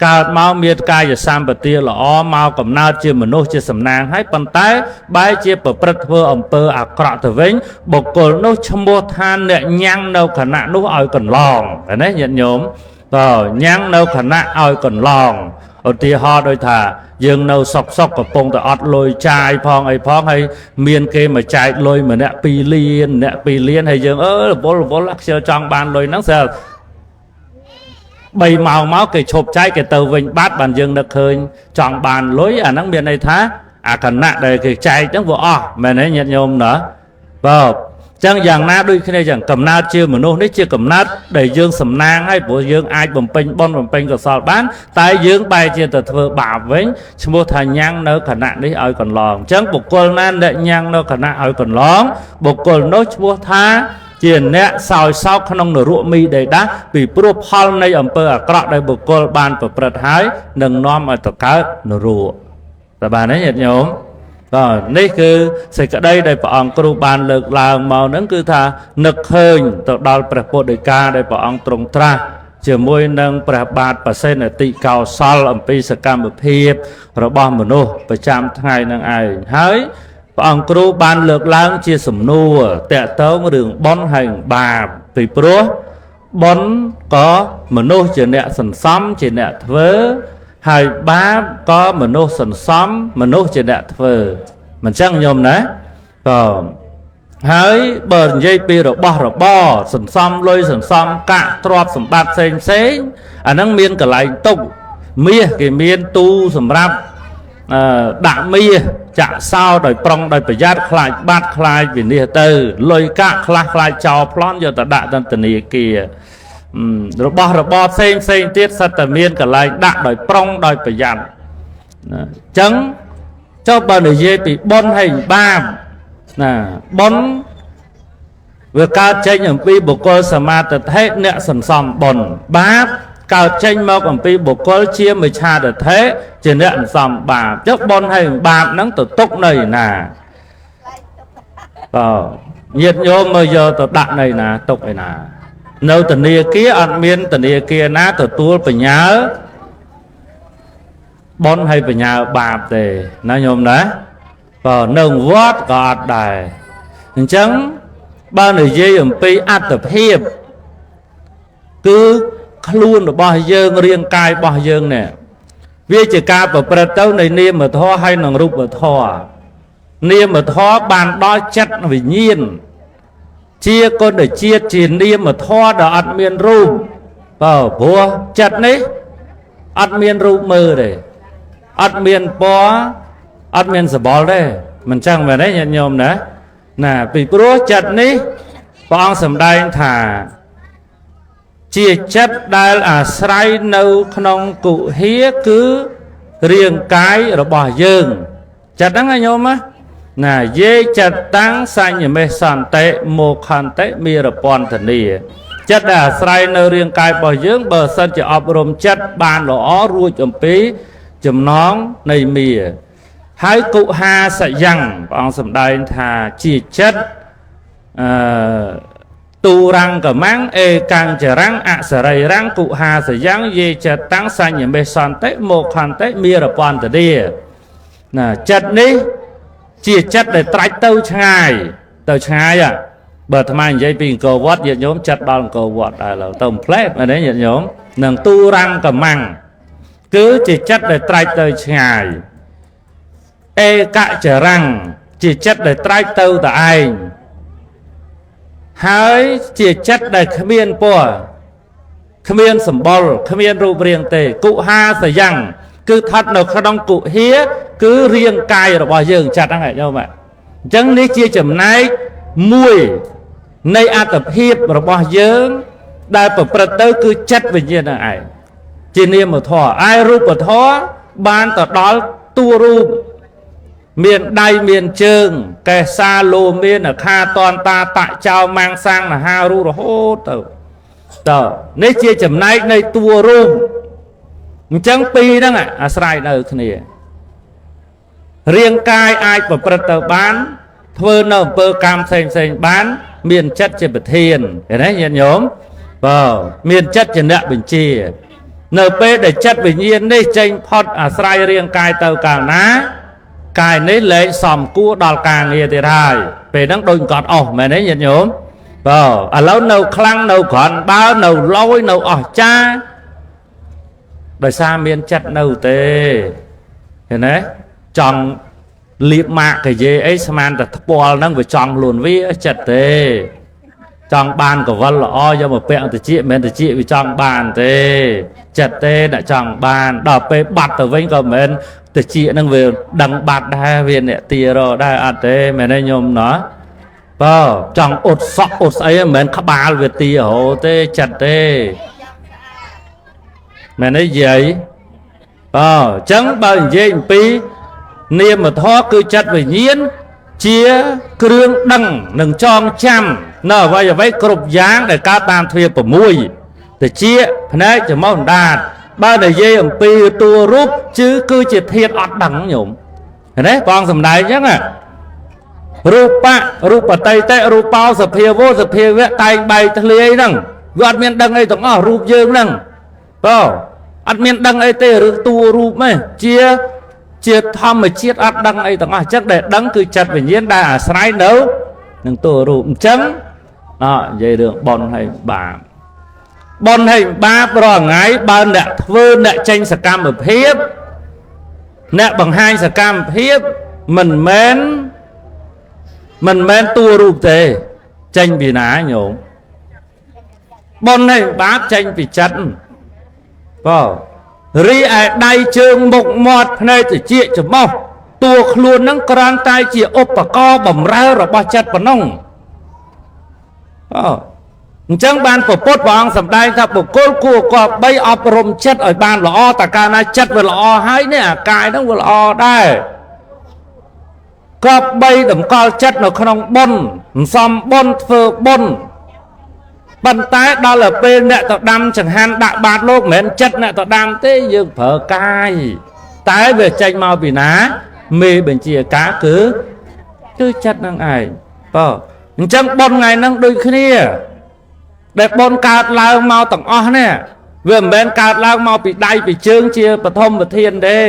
Speaker 4: កើតមកមានកាយសម្បទាល្អមកកំណើតជាមនុស្សជាសំណាងហើយប៉ុន្តែបែរជាប្រព្រឹត្តធ្វើអំពើអាក្រក់ទៅវិញបុគ្គលនោះឈ្មោះថាអ្នកញ៉ាំងនៅខណៈនោះឲ្យកន្លងណាញាតិញោមតើញ៉ាំងនៅខណៈឲ្យកន្លងឧទាហរណ៍ដូចថាយើងនៅសុកសុកកំពុងតែអត់លុយចាយផងអីផងហើយមានគេមកចែកលុយម្នាក់2លានម្នាក់2លានហើយយើងអឺរវល់រវល់ខ្ជិលចង់បានលុយហ្នឹងស្រាប់3ម៉ោងមកគេឈប់ចែកគេទៅវិញបាត់បានយើងនឹកឃើញចង់បានលុយអាហ្នឹងមានន័យថាអាគណៈដែលគេចែកហ្នឹងវាអស់មែនទេញាតិញោមណាបាទចឹងយ៉ាងណាដូចគ្នាចឹងកំណើតជាមនុស្សនេះជាកំណើតដែលយើងសំណាងហើយព្រោះយើងអាចបំពេញបុណ្យបំពេញកុសលបានតែយើងបែរជាទៅធ្វើបាបវិញឈ្មោះថាញ៉ាំងនៅគណៈនេះឲ្យកន្លងចឹងបុគ្គលណាអ្នកញ៉ាំងនៅគណៈឲ្យកន្លងបុគ្គលនោះឈ្មោះថាជាអ្នកសោយសោកក្នុងនរកមីដីដាស់ពីព្រោះផលនៃអំពើអាក្រក់ដែលបុគ្គលបានប្រព្រឹត្តហើយនឹងនាំឲ្យទៅកើតនរកតើបានទេញាតិញោមបាទនេះគឺសេចក្តីដែលព្រះអង្គគ្រូបានលើកឡើងមកហ្នឹងគឺថានឹកឃើញទៅដល់ព្រះពុទ្ធដីកាដែលព្រះអង្គទ្រង់ត្រាស់ ជាមួយនឹងព្រះបាទបសេនតិកោសលអំពីសកម្មភាពរបស់មនុស្សប្រចាំថ្ងៃនឹងឯងហើយព្រះអង្គគ្រូបានលើកឡើងជាសំណួរតកតងរឿងបុណ្យហើយបាបពីព្រោះបុណ្យក៏មនុស្សជាអ្នកសន្សំជាអ្នកធ្វើហើយបាបក៏មនុស្សសន្សំមនុស្សជាអ្នកធ្វើមិនចឹងញោមណាបាទហើយបើនិយាយពីរបស់របរសន្សំលុយសន្សំកាក់ទ្រព្យសម្បត្តិផ្សេងផ្សេងអាហ្នឹងមានកន្លែងទុកមាសគេមានទូសម្រាប់ដាក់មាសចាក់សោដោយប្រុងដោយប្រយ័ត្នខ្លាចបាត់ខ្លាចវិនិច្ឆ័យទៅលុយកាក់ខ្លះខ្លាចចោលប្លន់យកទៅដាក់ទៅធនាគាររបស់របរផ្សេងផ្សេងទៀតសិតតែមានកន្លែងដាក់ដោយប្រុងដោយប្រយ័ត្នណាអញ្ចឹងចុះបើនិយាយពីបុណ្យហើយបាបណាបុណ្យវាកើតចេញអំពីបុគ្គលសមាទិដ្ឋិអ្នកសន្សំបុណ្យបាបកើតចេញមកអំពីបុគ្គលជាមិច្ឆាទិដ្ឋិជាអ្នកសន្សំបាបចុះបុណ្យហើយបាបហ្នឹងទៅទុកនៅណាបាទញាតិញោមមើលយកទៅដាក់នៅណាទុកឯណានៅធនាគារអត់មានធនាគារណាទទួលបញ្ញាបុណ្យហើយបញ្ញាបាបទេណាញោមណាបាទនៅវត្តក៏អត់ដែរអញ្ចឹងបើនិយាយអំពីអត្តភាពគឺខ្លួនរបស់យើងរាងកាយរបស់យើងនេះវាជាការប្រព្រឹត្តទៅនៃនាមធម៌ហើយនិងរូបធម៌នាមធម៌បានដល់ចិត្តវិញ្ញាណជាគុណជាតិជានាមធម៌ដែលអត់មានរូបបើព្រោះចិត្តនេះអត់មានរូបមើលទេអត់មានពណ៌អត់មានសបល់ទេមិនចឹងមែនទេញាតិញោមណាណាពីព្រោះចិត្តនេះព្រះអង្គសម្ដែងថាជាចិត្តដែលអាស្រ័យនៅក្នុងគុហាគឺរាងកាយរបស់យើងចិត្តហ្នឹងណាញោមណាយេចិត្តតាំងសញ្ញមេសន្តិមោខន្តិមេរពន្ធនីចិត្តដែលអាស្រ័យនៅរាងកាយរបស់យើងបើសិនជាអប់រំចិត្តបានល្អរួចអំពីចំណងនៃមាហើយគុហាសយ៉ាងព្រះអង្គសម្ដែងថាជាចិត្តទូរង្គមੰអេកញ្ចរੰអសរីរੰគុហាសយ៉ាងយេចិត្តតាំងសញ្ញមេសន្តិមោខន្តិមេរពន្ធនីណាចិត្តនេះជាចិត្តដែលត្រាច់ទៅឆ្ងាយទៅឆ្ងាយបើអាត្មានិយាយពីអង្គរវត្តញាតិញោមចិត្តដល់អង្គរវត្តដែរទៅផ្លែតមែនទេញាតិញោមនឹងទូរង្គមੰគឺជាចិត្តដែលត្រាច់ទៅឆ្ងាយឯកចរੰជាចិត្តដែលត្រាច់ទៅតែឯងហើយជាចិត្តដែលគ្មានពណ៌គ្មានសម្បុរគ្មានរូបរាងទេគុហាសយ៉ាងគឺស្ថិតនៅក្នុងគុហាគឺរាងកាយរបស់យើងចាត់ហ្នឹងញោមអញ្ចឹងនេះជាចំណែកមួយនៃអត្តភាពរបស់យើងដែលប្រព្រឹត្តទៅគឺចិត្តវិញ្ញាណហ្នឹងឯងជានាមធម៌ឯរូបធម៌បានទៅដល់តួរូបមានដៃមានជើងកេសាលោមានខាតនតាតចោម៉ាំងសាំងមហារូរហូតទៅតើនេះជាចំណែកនៃតួរូបអញ្ចឹងពីរហ្នឹងអាស្រ័យនៅគ្នារាងកាយអាចប្រព្រឹត្តទៅបានធ្វើនៅអំពើកម្មផ្សេងផ្សេងបានមានចិត្តជាប្រធានឃើញទេញាតិញោមបាទមានចិត្តជាអ្នកបញ្ជានៅពេលដែលចិត្តវិញ្ញាណនេះចេញផុតអាស្រ័យរាងកាយទៅកាលណាកាយនេះលែងសំគួរដល់ការងារទៀតហើយពេលហ្នឹងដូចកត់អស់មែនទេញាតិញោមបាទឥឡូវនៅខ្លាំងនៅគ្រាន់បើនៅលយនៅអស្ចារ្យដោយសារមានចិត្តនៅទេឃើញទេចង់លៀបម៉ាកកាយេអីស្មានតែថ្ពាល់ហ្នឹងវាចង់ខ្លួនវាចិត្តទេចង់បានកវលល្អយកមកពាក់តិចមិនមែនតិចវាចង់បានទេចិត្តទេអ្នកចង់បានដល់ពេលបាត់ទៅវិញក៏មិនមែនតិចហ្នឹងវាដឹងបាត់ដែរវាអ្នកទារដែរអត់ទេមែនទេញោមណោះបើចង់អ៊ុតសក់អ៊ុតស្អីមិនមែនក្បាលវាទារទេចិត្តទេមែនទេយាយបើអញ្ចឹងបើនិយាយអំពីនាមធម៌គឺចិត្តវិញ្ញាណជាគ្រឿងដឹងនិងចងចាំនៅអ្វីអ្វីគ្រប់យ៉ាងដែលកើតតាមទ្វា6តិចភ្នែកច្រមុះអណ្ដាតបើនិយាយអំពីតួរូបជឺគឺជាធាតុអត់ដឹងញោមឃើញទេបងសំដែងអញ្ចឹងរូបៈរូបតីតិរូបោសភាវោសភាវៈតែងបែកធ្លាយហ្នឹង វាអត់មានដឹងអីទាំងអស់រូបយើងហ្នឹងបើអត់មានដឹងអីទេរឿងតួរូបទេជាធម្មជាតិអត់ដឹងអីទាំងអស់អញ្ចឹងដែលដឹងគឺចិត្តវិញ្ញាណដែលអាស្រ័យនៅនឹងតួរូបអញ្ចឹងអនិយាយរឿងបុណ្យហើយបាបបុណ្យហើយបាបរាល់ថ្ងៃបើអ្នកធ្វើអ្នកចេញសកម្មភាពអ្នកបង្ហាញសកម្មភាពមិនមែនតួរូបទេចេញពីណាញោមបុណ្យហើយបាបចេញពីចិត្តបើរីឯដៃជើងមុខមាត់ភ្នែកត្រចៀកច្រមុះតួខ្លួននឹងគ្រាន់តែជាឧបករណ៍បំរើរបស់ចិត្តប៉ុណ្ណឹងអញ្ចឹងបានពពុទ្ធព្រះអង្គសម្ដែងថាបុគ្គលគួរគប្បីអប់រំចិត្តឲ្យបានល្អតែកាលណាចិត្តវាល្អហើយនេះអាកាយហ្នឹងវាល្អដែរគប្បីតម្កល់ចិត្តនៅក្នុងបុណ្យមិនសមបុណ្យធ្វើបុណ្យប៉ុន្តែដល់ទៅពេលអ្នកទៅដាំចង្ហាន់ដាក់បាតលោកមិនមែនចិត្តអ្នកទៅដាំទេយើងប្រើកាយតែវាចេញមកពីណាមេបញ្ជាការគឺចិត្តនឹងឯងបើអញ្ចឹងបុណ្យថ្ងៃហ្នឹងដូចគ្នាដែលបុណ្យកើតឡើងមកទាំងអស់នេះវាមិនមែនកើតឡើងមកពីដៃពីជើងជាបឋមវិធានទេ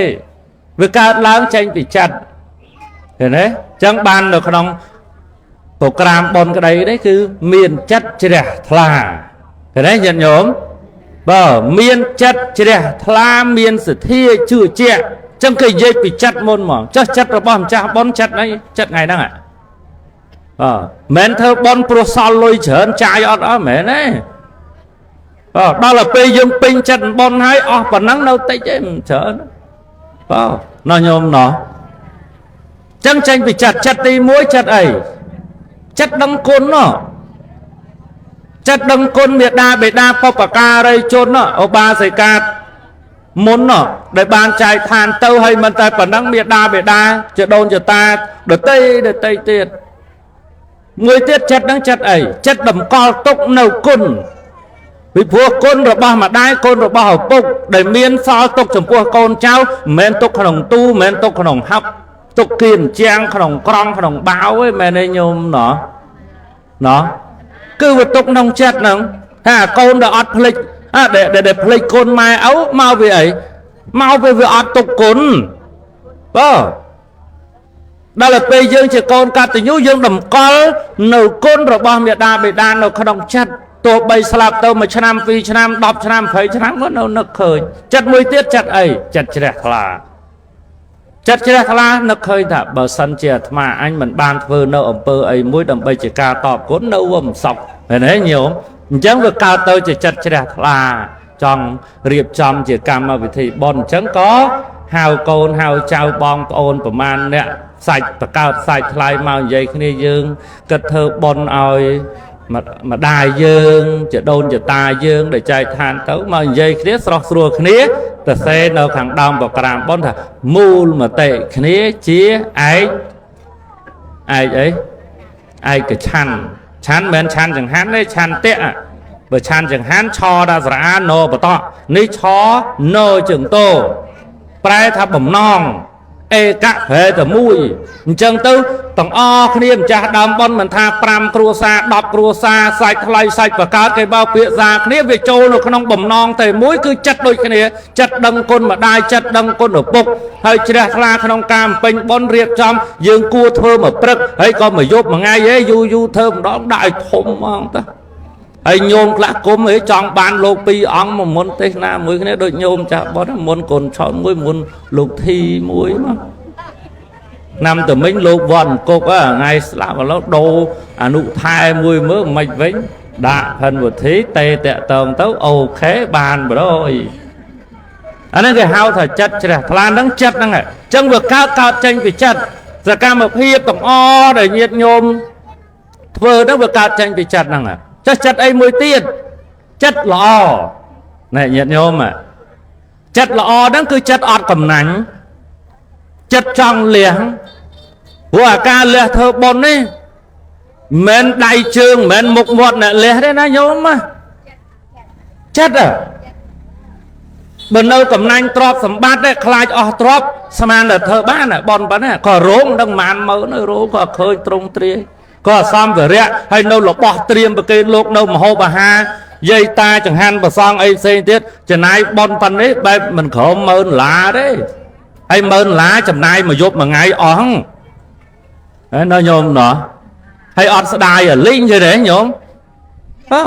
Speaker 4: វាកើតឡើងចេញពីចិត្តឃើញទេអញ្ចឹងបាននៅក្នុងប្រូក្រាមបុណ្យក្តីនេះគឺមានចិត្តជ្រះថ្លាឃើញទេញាតិញោមបើមានចិត្តជ្រះថ្លាមានសទ្ធាជឿជាក់អញ្ចឹងគេនិយាយពីចិត្តមុនហ្មងចុះចិត្តរបស់ម្ចាស់បុណ្យចិត្តនេះចិត្តថ្ងៃហ្នឹងមិនធ្វើបុណ្យព្រោះសល់លុយច្រើនចាយអត់អស់មែនទេដល់ទៅពេលយើងពេញចិត្តបុណ្យហើយអស់ប៉ុណ្ណឹងនៅតិចទេមិនច្រើនបើណោះញោមណោះចឹងចេញពីចិត្តចិត្តទី1ចិត្តអីចិត្តដឹងគុណណោះចិត្តដឹងគុណមេដាបេដាបុព្វការីជនណោះឧបាសិកាមុនណោះដែលបានចែកឋានទៅហើយមិនតែប៉ុណ្ណឹងមេដាបេដាជាដូនជាតាដតីទៀតមួយទៀតចិត្តហ្នឹងចិត្តអីចិត្តតម្កល់ទុកនៅគុណពីព្រោះគុណរបស់ម្ដាយគុណរបស់ឪពុកដែលមានសល់ទុកចំពោះកូនចៅមិនមែនទុកក្នុងទូមិនមែនទុកក្នុងហឹបទុកគៀនជាងក្នុងក្រង់ក្នុងបាវឯងមែនទេញោមណោះណោះគឺវាទុកក្នុងចិត្តហ្នឹងថាកូនដែលអត់ភ្លេចដែលភ្លេចគុណម៉ែឪមកវាអីមកវាអត់ទុកគុណបើដល់ទៅពេលយើងជាកូនកតញ្ញូយើងតម្កល់នៅគុណរបស់មេដាបេដានៅក្នុងចិត្តទោះបីស្លាប់ទៅ1ឆ្នាំ2ឆ្នាំ10ឆ្នាំ20ឆ្នាំក៏នៅនឹកឃើញចិត្តមួយទៀតចិត្តអីចិត្តជ្រះថ្លាចិត្តជ្រះថ្លានឹកឃើញថាបើសិនជាអាត្មាអញមិនបានធ្វើនៅអំពើអីមួយដើម្បីជាការតបគុណនៅវាមិនសុខឃើញទេញោមអញ្ចឹងវាកើតទៅជាចិត្តជ្រះថ្លាចង់រៀបចំជាកម្មវិធីបុណ្យអញ្ចឹងក៏ហៅកូនហៅចៅបងប្អូនប្រមាណអ្នកសាច់បកើតសាច់ថ្លៃមកនិយាយគ្នាយើងគិតធ្វើបុណ្យឲ្យម្ដាយយើងជាដូនជាតាយើងដែលចែកឋានទៅមកនិយាយគ្នាស្រស់ស្រួលគ្នាទៅសេនៅខាងដើមបក្រាមបុណ្យថាមូលមតិគ្នាជាឯកឯកអីឯកឆាន់ឆាន់មិនមែនឆាន់ចង្ហាន់ទេឆាន់តៈបើឆាន់ចង្ហាន់ឆដល់ស្រអាណបតនេះឆណជើងតោប្រែថាបំណងឯកៈប្រែតែមួយអញ្ចឹងទៅទាំងអស់គ្នាម្ចាស់ដើមបុណ្យមិនថា5គ្រួសារ10គ្រួសារសាច់ថ្លៃសាច់បកើតគេបោពាក្យសាគ្នាវាចូលនៅក្នុងបំណងតែមួយគឺចិត្តដូចគ្នាចិត្តដឹងគុណម្ដាយចិត្តដឹងគុណឪពុកហើយជ្រះថ្លាក្នុងការបំពេញបុណ្យរៀបចំយើងគួរធ្វើមួយព្រឹកហើយក៏មួយយប់មួយថ្ងៃឯងយូរយូរធ្វើម្ដងដាក់ឲ្យធំហ្មងទៅហើយញោមខ្លះគុំឯងចង់បានលោកពីរអង្គមកមុនទេសនាមួយគ្នាដូចញោមចាស់បុណ្យមុនកូនឆោតមួយមុនលោកធីមួយមកឆ្នាំទៅមិញលោកវត្តអង្គុកថ្ងៃស្លាប់ឥឡូវដូរអនុថែមួយមើលមិនវិញដាក់ផិនវុធីតេតតងទៅអូខេបានបរយអានេះគេហៅថាចិត្តជ្រះថ្លាហ្នឹងចិត្តហ្នឹងអញ្ចឹងវាកើតចេញពីចិត្តសកម្មភាពទាំងអស់ដែលញាតិញោមធ្វើហ្នឹងវាកើតចេញពីចិត្តហ្នឹងចុះចិត្តអីមួយទៀតចិត្តល្អណែញាតិញោមចិត្តល្អហ្នឹងគឺចិត្តអត់កំណាញ់ចិត្តចង់លះព្រោះអាការលះធ្វើបុណ្យនេះមិនដៃជើងមិនមុខមាត់អ្នកលះទេណាញោមចិត្តបើនៅកំណាញ់ទ្រព្យសម្បត្តិទេខ្លាចអស់ទ្រព្យស្មានតែធ្វើបានបុណ្យប៉ុណ្ណាក៏រោងដឹងម៉ានមើលនៅរោងក៏ឃើញត្រង់ទ្រាយក៏សម្ភារៈហើយនៅរបស់ត្រៀមប្រគេនលោកនៅមហូបអាហារ យាយតាចង្ហាន់ប្រសងអីផ្សេងទៀតចំណាយប៉ុនប៉ុណ្នេះបែបមិនក្រោម10000ដុល្លារទេហើយ10000ដុល្លារចំណាយមួយយប់មួយថ្ងៃអស់ហ្នឹងហើយណ៎ញោមណោះហើយអត់ស្ដាយអាលីងទេញោមអើ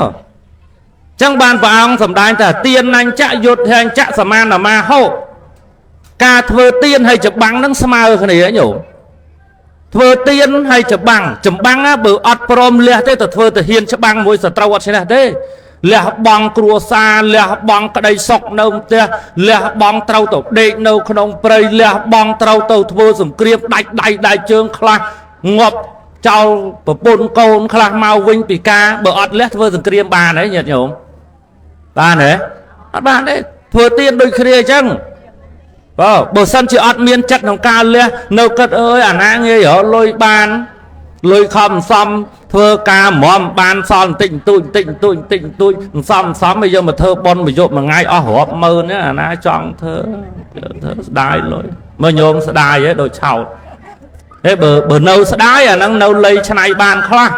Speaker 4: ចឹងបានព្រះអង្គសម្ដែងថាទានអញ្ចយុទ្ធអញ្ចសមានមាហោការធ្វើទានហើយច្បាំងនឹងស្មើគ្នាញោមធ្វើទានហើយច្បាំងចម្បាំងណាបើអត់ព្រមលះទេទៅធ្វើទាហានច្បាំងមួយសត្រូវអត់ឈ្នះទេលះបង់គ្រួសារលះបង់ក្តីសុខនៅផ្ទះលះបង់ត្រូវទៅដេកនៅក្នុងព្រៃលះបង់ត្រូវទៅធ្វើសង្គ្រាមដាច់ដៃដាច់ជើងខ្លះងាប់ចោលប្រពន្ធកូនខ្លះមកវិញពីការបើអត់លះធ្វើសង្គ្រាមបានទេញាតិញោមបានទេអត់បានទេធ្វើទានដូចគ្នាអញ្ចឹងបើសិនជាអត់មានចិត្តក្នុងការលះនៅគិតអើយអាណាងាយរកលុយបានលុយខំសំធ្វើការមបានសល់បន្តិចបន្តួចបន្តិចបន្តួចបន្តិចបន្តួចសំសំឲ្យយកមកធ្វើប៉ុនមួយយប់មួយថ្ងៃអស់រាប់ម៉ឺននេះអាណាចង់ធ្វើធ្វើស្ដាយលុយមើលញោមស្ដាយហ៎ដូចឆោតហេបើនៅស្ដាយអាហ្នឹងនៅលៃឆ្នៃបានខ្លះ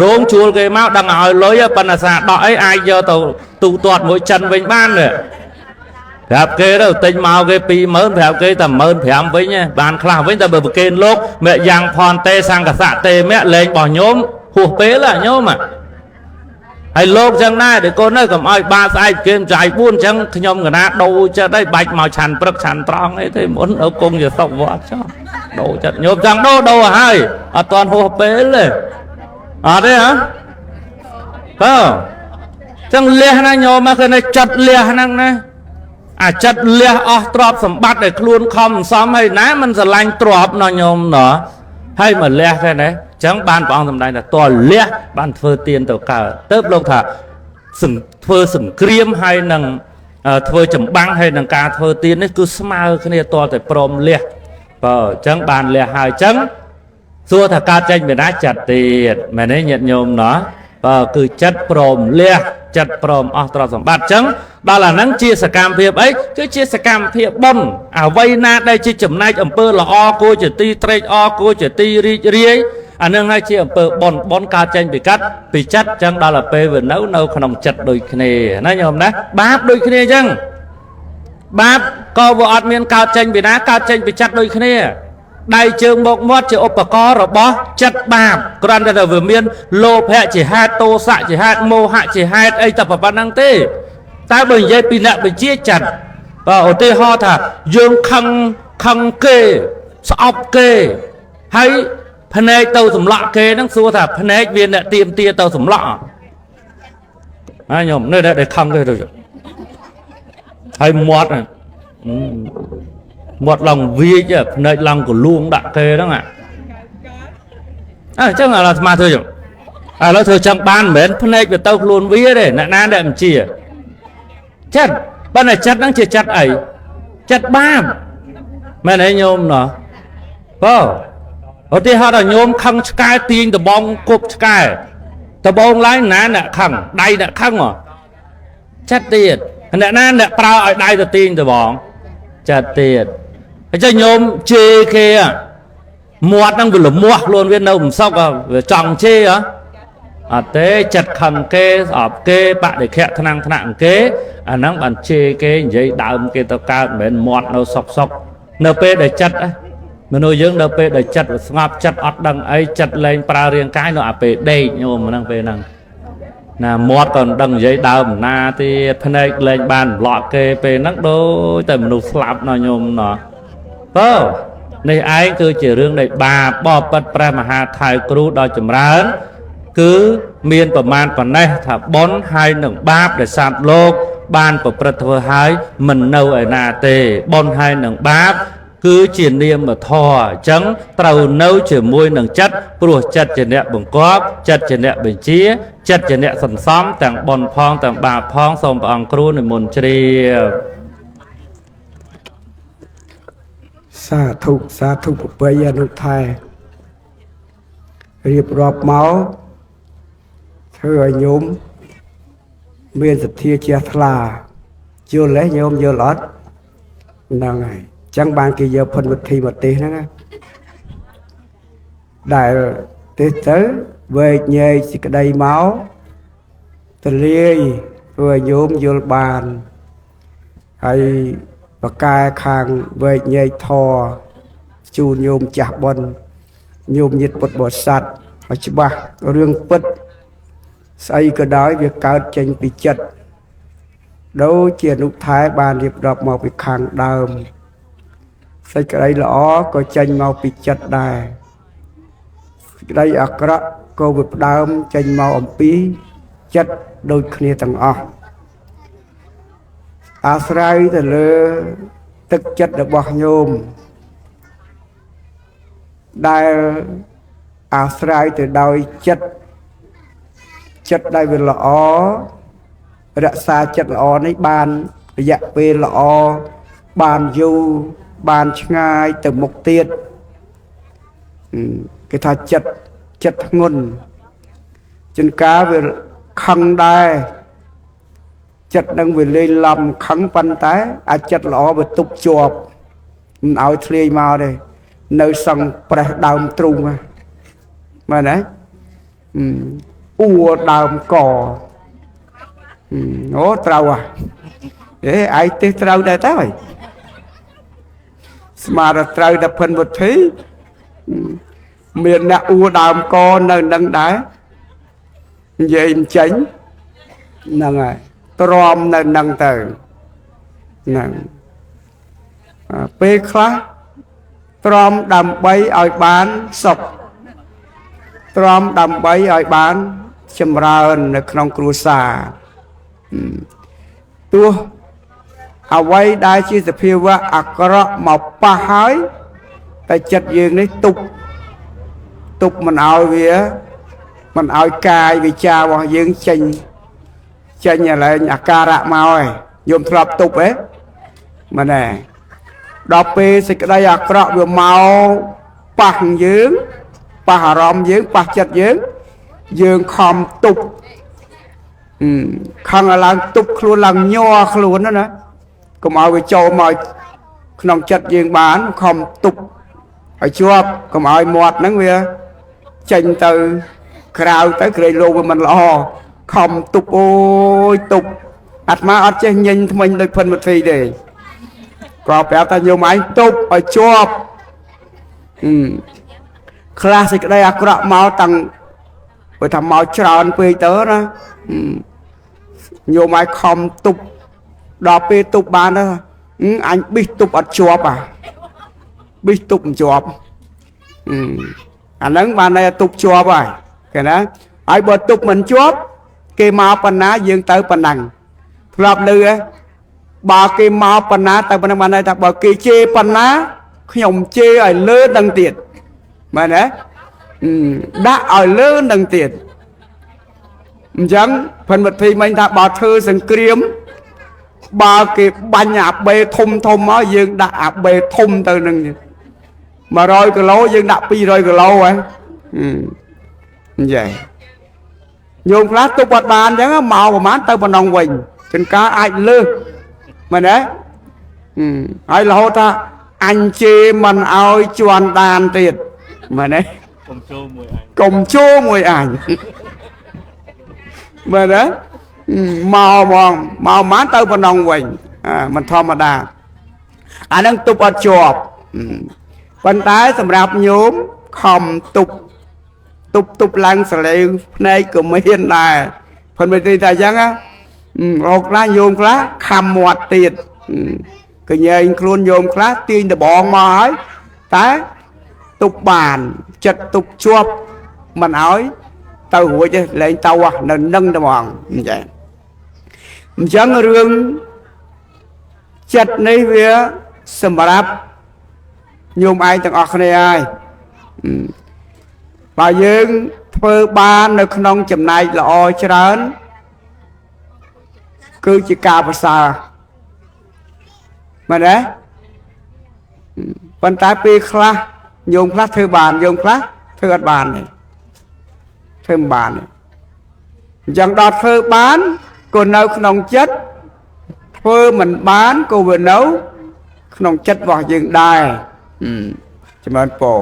Speaker 4: រោងជួលគេមកដឹងឲ្យលុយប៉ុន្តែសាដកអីអាចយកទៅទូទាត់មួយចិនវិញបានទេប្រាប់គេទៅទិញមកគេ20000ប្រាប់គេតែ15000វិញបានខ្លះវិញតែបើប្រគេនលោកមយ៉ាងផនទេសង្កសៈទេមៈលែងរបស់ញោមហួសពេលហ៎ញោមហើយលោកចឹងដែរដែលកូននៅកុំឲ្យបាស្អែកគេចាយ4ចឹងខ្ញុំកណាដូរចិត្តហើយបាច់មកឆាន់ព្រឹកឆាន់ត្រង់អីទេមុននៅគង់ជាសុកវត្តចោះដូរចិត្តញោមចង់ដូរដូរហើយអត់ទាន់ហួសពេលទេអត់ទេហ៎បើចឹងលះណាញោមគឺនៅចិត្តលះហ្នឹងណាអាចិត្តលះអស់ទ្រព្យសម្បត្តិដែលខ្លួនខំសំហើយណាមិនស្រឡាញ់ទ្រព្យណោះញោមណោះហើយមកលះទេណាចឹងបានព្រះអង្គសម្ដែងថាតលះបានធ្វើទានទៅកើតទៅលោកថាធ្វើសង្គ្រាមហើយនឹងធ្វើចម្បាំងហើយនឹងការធ្វើទាននេះគឺស្មើគ្នាតតែព្រមលះបើចឹងបានលះហើយចឹងសួរថាកើតចេញពីណាចិត្តទៀតមែនទេញាតិញោមណោះបើគឺចិត្តព្រមលះចិត្តព្រមអស់ទ្រព្យសម្បត្តិចឹងដល់អាហ្នឹងជាសកម្មភាពអីគឺជាសកម្មភាពបុណ្យអ្វីណាដែលជាចំណែកអំពើល្អគួរជាទីត្រេកអរគួរជាទីរីករាយអាហ្នឹងហើយជាអំពើបុណ្យបុណ្យកើតចេញពីកាត់ពីចិត្តចឹងដល់ទៅពេលវានៅក្នុងចិត្តដូចគ្នាណាញោមណាបាបដូចគ្នាចឹងបាបក៏វាអត់មានកើតចេញពីណាកើតចេញពីចិត្តដូចគ្នាដៃជើងមកមាត់ជាឧបករណ៍របស់ចិត្តបាបគ្រាន់តែថាវាមានលោភៈជាហេតុទោសៈជាហេតុមោហៈជាហេតុអីតែប៉ុណ្្នឹងទេតែបើនិយាយពីអ្នកវិជាចិត្តបើឧទាហរណ៍ថាយើងខឹងគេស្អប់គេហើយភ្នែកទៅសម្លក់គេហ្នឹងសួរថាភ្នែកវាអ្នកទៀមទាទៅសម្លក់ហ៎ញោមនៅដែលខឹងគេទៅហើយមាត់មាត់ឡើងវាចភ្នែកឡើងកលួងដាក់គេហ្នឹងអើចឹងឥឡូវអាត្មាធ្វើចឹងឥឡូវធ្វើចឹងបានមិនមែនភ្នែកវាទៅខ្លួនវាទេអ្នកណាដែលមិនជាចិត្តប៉ុន្តែចិត្តហ្នឹងជាចិត្តអីចិត្តបាបមែនទេញោមណោះបើឧទាហរណ៍ថាញោមខឹងឆ្កែទាញដបងគប់ឆ្កែដបងឡើងណាអ្នកខឹងដៃអ្នកខឹងហ៎ចិត្តទៀតអ្នកណាអ្នកប្រើឲ្យដៃទៅទាញដបងចិត្តទៀតអញ្ចឹងញោមជេរគេមាត់ហ្នឹងវាលមាស់ខ្លួនវានៅមិនសុខវាចង់ជេរហ៎អត់ទេចិត្តខឹងគេស្អប់គេបដិខៈថ្នាំងថ្នាក់គេអាហ្នឹងបានជេរគេនិយាយដើមគេទៅកើតមិនមែនមាត់នៅសុកនៅពេលដែលចិត្តមនុស្សយើងនៅពេលដែលចិត្តស្ងប់ចិត្តអត់ដឹងអីចិត្តលែងប្រើរាងកាយនៅអាពេលដេកញោមហ្នឹងពេលហ្នឹងណាមាត់ក៏មិនដឹងនិយាយដើមណាទៀតភ្នែកលែងបានប្លក់គេពេលហ្នឹងដូចតែមនុស្សស្លាប់ណោះញោមណោះបើនេះឯងគឺជារឿងដែលបាបបបិទ្ធព្រះមហាថៅគ្រូដ៏ចម្រើនគឺមានប្រមាណប៉ុណ្ណេះថាបុណ្យហើយនឹងបាបដែលសត្វលោកបានប្រព្រឹត្តធ្វើហើយមិននៅឯណាទេបុណ្យហើយនឹងបាបគឺជានាមធម៌អញ្ចឹងត្រូវនៅជាមួយនឹងចិត្តព្រោះចិត្តជាអ្នកបង្គាប់ចិត្តជាអ្នកបញ្ជាចិត្តជាអ្នកសន្សំទាំងបុណ្យផងទាំងបាបផងសូមព្រះអង្គគ្រូនិមន្តជ្រាប
Speaker 5: សាធុសាធុប្របីអនុថែរៀបរាប់មកធ្វើឲ្យញោមមានសទ្ធាជ្រះថ្លាយល់ទេញោមយល់អត់ហ្នឹងហើយចឹងបានគេយកផិនវិធីមកទេសហ្នឹងណាដែលទេសទៅវែកញែកសេចក្តីមក ទលាយធ្វើឲ្យញោមយល់បានហើយបកែខាងវែកញែកធរជូនញោមចាស់បុណ្យញោមញាតិពុទ្ធបរិស័ទឲ្យច្បាស់រឿងពិតស្អីក៏ដោយវាកើតចេញពីចិត្តដូចជាអនុថែបានរៀបរាប់មកពីខាងដើមសេចក្តីល្អក៏ចេញមកពីចិត្តដែរសេចក្តីអាក្រក់ក៏វាផ្ដើមចេញមកអំពីចិត្តដូចគ្នាទាំងអស់អាស្រ័យទៅលើទឹកចិត្តរបស់ញោមដែលអាស្រ័យទៅដោយចិត្តចិត្តដែលវាល្អរក្សាចិត្តល្អនេះបានរយៈពេលល្អបានយូរបានឆ្ងាយទៅមុខទៀតគេថាចិត្តចិត្តធ្ងន់ជួនកាលវាខឹងដែរចិត្តនឹងវាលេងលំខឹងប៉ុន្តែអាចចិត្តល្អវាទប់ជាប់មិនឲ្យធ្លាយមកទេនៅសឹងប្រេះដើមទ្រូងមែនទេអួដើមកអូត្រូវហ่ะអេឯងទេសត្រូវដែរតើហីស្មារតីត្រូវតែភិនវុធីមានអ្នកអួដើមកនៅនឹងដែរនិយាយមិនចេញហ្នឹងហើយទ្រាំនៅនឹងទៅហ្នឹងពេលខ្លះទ្រាំដើម្បីឲ្យបានសុខទ្រាំដើម្បីឲ្យបានចម្រើននៅក្នុងគ្រួសារទោះអ្វីដែលជាសភាវៈអាក្រក់មកប៉ះហើយតែចិត្តយើងនេះទប់មិនឲ្យវាមិនឲ្យកាយវិចាររបស់យើងចេញចេញឥឡូវអាការៈមកហើយយមធ្លាប់ទប់ហ៎មែនទេដល់ពេលសេចក្តីអាក្រក់វាមកប៉ះយើងប៉ះអារម្មណ៍យើងប៉ះចិត្តយើងយើងខំទប់ខឹងឲ្យឡើងទប់ខ្លួនឡើងញ័រខ្លួនណាកុំឲ្យវាចូលមកក្នុងចិត្តយើងបានខំទប់ឲ្យជាប់កុំឲ្យមាត់ហ្នឹងវាចេញទៅក្រៅទៅក្រែងលោវាមិនល្អខំទប់អូយទប់អាត្មាអត់ចេះញញថ្មិញដូចភិនវិធីទេក៏ប្រាប់ថាញោមឯងទប់ឲ្យជាប់ខ្លះសេចក្តីអាក្រក់មកតាំងបើថាមកច្រើនពេកទៅណាញោមឯងខំទប់ដល់ពេលទប់បានទៅអញប៊ីសទប់អត់ជាប់អាប៊ីសទប់មិនជាប់អាហ្នឹងបានតែទប់ជាប់ហើយគេណាហើយបើទប់មិនជាប់គេមកប៉ុណ្ណាយើងទៅប៉ុណ្ណឹងធ្លាប់ឮហ៎បើគេមកប៉ុណ្ណាទៅប៉ុណ្ណឹងបានន័យថាបើគេជេរប៉ុណ្ណាខ្ញុំជេរឲ្យលើនឹងទៀតមែនទេដាក់ឲ្យលើនឹងទៀតអញ្ចឹងភិនវិធីមិញថាបើធ្វើសង្គ្រាមបើគេបាញ់អាបេធំធំមកយើងដាក់អាបេធំទៅនឹង100គីឡូយើងដាក់200គីឡូហ៎អញ្ចឹងញោមខ្លះទប់អត់បានអញ្ចឹងមកប្រហែលទៅប៉ុណ្ណឹងវិញជួនកាលអាចលើសមែនទេហើយរហូតថាអញជេរមិនឲ្យជន់ដានទៀតមែនទេ
Speaker 4: កុំចូលមួយអញ
Speaker 5: កុំចូលមួយអញមែនទេមកហ្មងមកប្រហែលទៅប៉ុណ្ណឹងវិញមិនធម្មតាអាហ្នឹងទប់អត់ជាប់ប៉ុន្តែសម្រាប់ញោមខំទប់ទប់ឡើងសលេងភ្នែកក៏មានដែរភិនវិធីតែអញ្ចឹងណារកខ្លះញោមខ្លះខំមាត់ទៀតកញែងខ្លួនញោមខ្លះទាញដបងមកហើយតែទប់បានចិត្តទប់ជាប់មិនឲ្យទៅរួចទេលែងទៅនៅនឹងតែហ្មងអញ្ចឹងអញ្ចឹងរឿងចិត្តនេះវាសម្រាប់ញោមឯងទាំងអស់គ្នាហើយបើយើងធ្វើបាននៅក្នុងចំណែកល្អច្រើនគឺជាការប្រសើរមែនទេប៉ុន្តែពេលខ្លះញោមខ្លះធ្វើបានញោមខ្លះធ្វើអត់បានទេធ្វើមិនបានទេអញ្ចឹងដល់ធ្វើបានក៏នៅក្នុងចិត្តធ្វើមិនបានក៏វានៅក្នុងចិត្តរបស់យើងដែរចម្រើនពរ